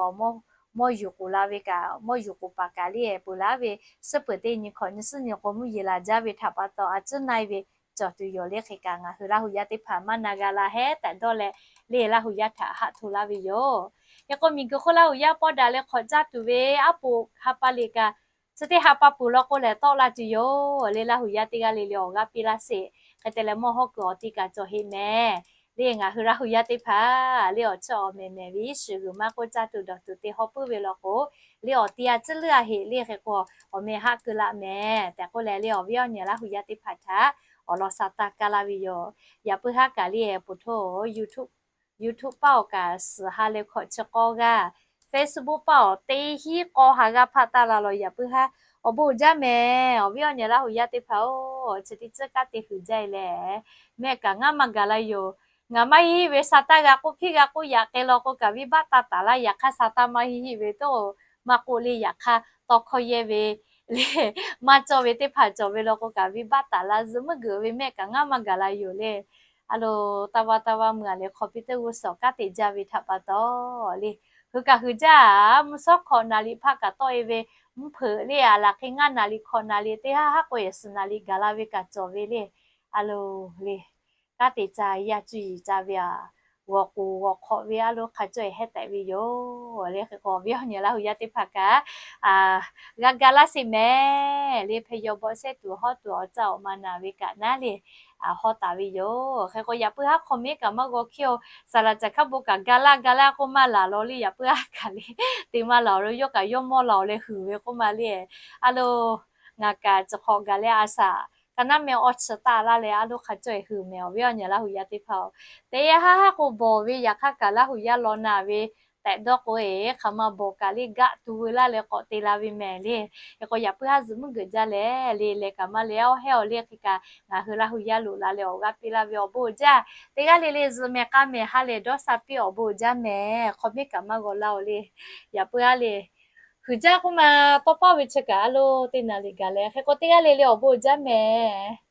mawˇ yuˬ k'oˍ la ve kaꞈ mawˇ yuˬ k'oˍ paˍ kaꞈ le peuˬ laˇ ve suhˉ peuˬ teˇ nyi hkawꞈ nyi suhˉ nyi k'o mvuhˇ yeˬ laˬ jaˇ ve htaꞈ pa taw a ciˉ na e ve cawˬ tuˬ yoˬ le. Hk'e kaꞈ ngaˬ hui Laˇ hu yaˇ teˇ hpaˍ maˇ na g'a la hehˉ tehꞈ dawˇ leh le Laˇ hu yaˇ htaꞈ haꞈ hto laˇ ve yoˬ. Hk'e k'o miˬguiˬ hk'oˆ Laˇ hu yaˇ pawˇ daꞈ leh hk'awꞈ caˇ tuˬ ve aˉ poꞈ ha pa liꞈ kaꞈ chi teˇ ha pa peuˬ law k'o lehˬ tawˆ la tuˬ yoˬ le. Laˇ hu yaˇ teˇ g'aˇ le le awˬ g'aˇ piˇ laˇ sheˍ. Hk'e te leh mawˇ hawˉ kuiˬ awˬ ti kaꞈ cawˬ heˆ mehˍ le. Ngaˬ hui Laˇ hu yaˇ teˇ hpaˍ le awˬ chiˇ awˬ mehˍ mehˍ ve iˉ shiˍ g'uiˬ maˇ k'oˆ caˇ tuˬ dawˬ tuˬ te haw puiˉ ve law k'o le awˬ ti a ciˉ leuˉ a heꞈ le hk'e k'o awˬ meh haˆ keu laˇ mehˍ tehꞈ k'oˆ leh le awˬ viˉ awˬ nyi Laˇ hu yaˇ teˇ hpaˍ htaꞈ awˬ lawn sa taˇ kaˇ laˇ ve yoˬ. Yaꞈ puiˉ haˉ kaꞈ le โพสต์ YouTube YouTube paˆ awˬ kaꞈ suhˍ ha leh hkawꞈ chi k'awˇ g'aˇ, Facebook paˆ awˬ teˇ hinˉ k'awˇ ha g'aˇ hpaˆ taˇ la law. Yaꞈ puiˉ haˉ awˬ bon uiˍ jaˇ mehˍ. Awˬ viˉ awˬ nyi Laˇ hu yaˇ teˇ hpaˍ-oˬ, chi teˇ tcuhˉ kanˉ te huiˍ jaˇ e leh mehˆ kaꞈ ngaˇ maˇ gaˬ la yoˬ. Ngaˬ maˇ hiˆ hiˆ ve sa taˇ g'a k'oˆ hpiˇ g'a k'oˆ yaꞈ k'e law k'o kaꞈ venˇbaˆ taˇ taˍ laˇ. Yaꞈ hk'aˇ sa taˇ maˇ hiˆ hiˆ ve toˆ maˇ k'oˆ le. Yaꞈ hk'aˇ tawˇ hkawˇ yehˇ ve le maˇ cawˇ ve teˇ hpaˍ cawˬ ve law k'o kaꞈ venˇbaˆ taˍ laˇ. Zuhꞈ muiˉ geuꞈ ve mehˆ kaꞈ ngaˇ maˇ gaˬ la yoˬ le. A lo, taˇ vaˇ taˇ vaˇ meuˇ a leh hk'aw piˇ teˇ g'uˇ suhˍ kanˉ te jaˇ ve htaꞈ pa taw le, hui kaꞈ hui jaˇ. Mvuhˇ shawˉ hkawꞈ naˍ liꞈ hpaˆ kaꞈ tawˆ e ve, mvuhˇ hpeuꞈ le a laˬ hk'e ngaˇ naˍ liꞈ hkawꞈ naˍ liꞈ teˇ haˉ haˉ k'o yehˬ suhˍ naˍ liꞈ gaˬ la ve kaꞈ cawˬ ve le. A lo, le kanˉ te ca yaˇ cuˇ yiˍ ca ve a g'awˬ k'oˍ g'awˬ hk'awꞈ ve a lo hk'a cawˇ e hehˉ tehꞈ ve yoˬ le. Hk'e k'o awˬ viˉ awˬ nyi Laˇ hu yaˇ teˇ hpaˍ kaꞈ g'a ga laˇ sheˍ mehˍ le. Hpehˇ yaw bawˆ sehˉ tuˬ hawˉ tuˬ awˬ caˇ awˬ ma naˍ ve kaꞈ naˉ le hawˉ taˍ ve yoˬ. Hk'e k'o yaꞈ puiˉ haˉ hk'aw mehˉ kaꞈ maˇ g'aw hkiˇ-oˬ. Saˍ laꞈ caˬ hkaˉ bon kaꞈ ga laˇ ga laˇ k'oˆ maˇ laˬ law le. Yaꞈ puiˉ haˉ kaꞈ le te maˇ laˬ awˬ lo yawˇ kaꞈ yawˇ mawˇ la awˬ leh huiˍ ve k'oˆ ma le. A lo, ngaˬ kaꞈ tcuh hk'awꞈ gaˬ leh a shaꞈ Hk'aˬ naˆ meh awˬ chi taˆ laˇ leh a loˉ hk'a cawˇ e hui mehˍ awˬ viˉ awˬ nyi Laˇ hu yaˇ teˇ hpaˍ-oˬ. Teˇ yanˇ haˉ haˉ k'o bawˬ ve yaꞈ hk'aˇ kaꞈ Laˇ hu yaˇ law naˍ ve tehꞈ dawˇ k'o e, hk'aˬ ma bawˬ kaꞈ le gaˆ tu veu laˇ leh k'awꞈ te la ve mehˍ le. Hk'e k'o yaꞈ puiˉ haˉ zuhꞈ mvuhˇ geuꞈ jaˇ leh le leh kaꞈ maˇ le awˬ heh awˬ le hk'e kaꞈ ngaˬ hui Laˇ hu yaˇ loꞈ la leh awˬ g'aˇ piˇ laˇ ve awˬ bon uiˍ jaˇ. Teˇ g'aˇ le le zuhꞈ mehˍ k'a mehˍ ha lehˬ dawˇ sha piˇ awˬ bon uiˍ jaˇ mehˍ. Hk'aw miˉ kaꞈ maˇ g'aw laˇ-oˬ le. Yaꞈ puiˉ haˉ le huiˍ jaˇ k'oˆ ma tawˇ paˇ ve chi kaꞈ a loˉ teˇ naˍ liꞈ gaˬ leh hk'e k'o teˇ g'aˇ le le awˬ bon uiˍ jaˇ mehˍ.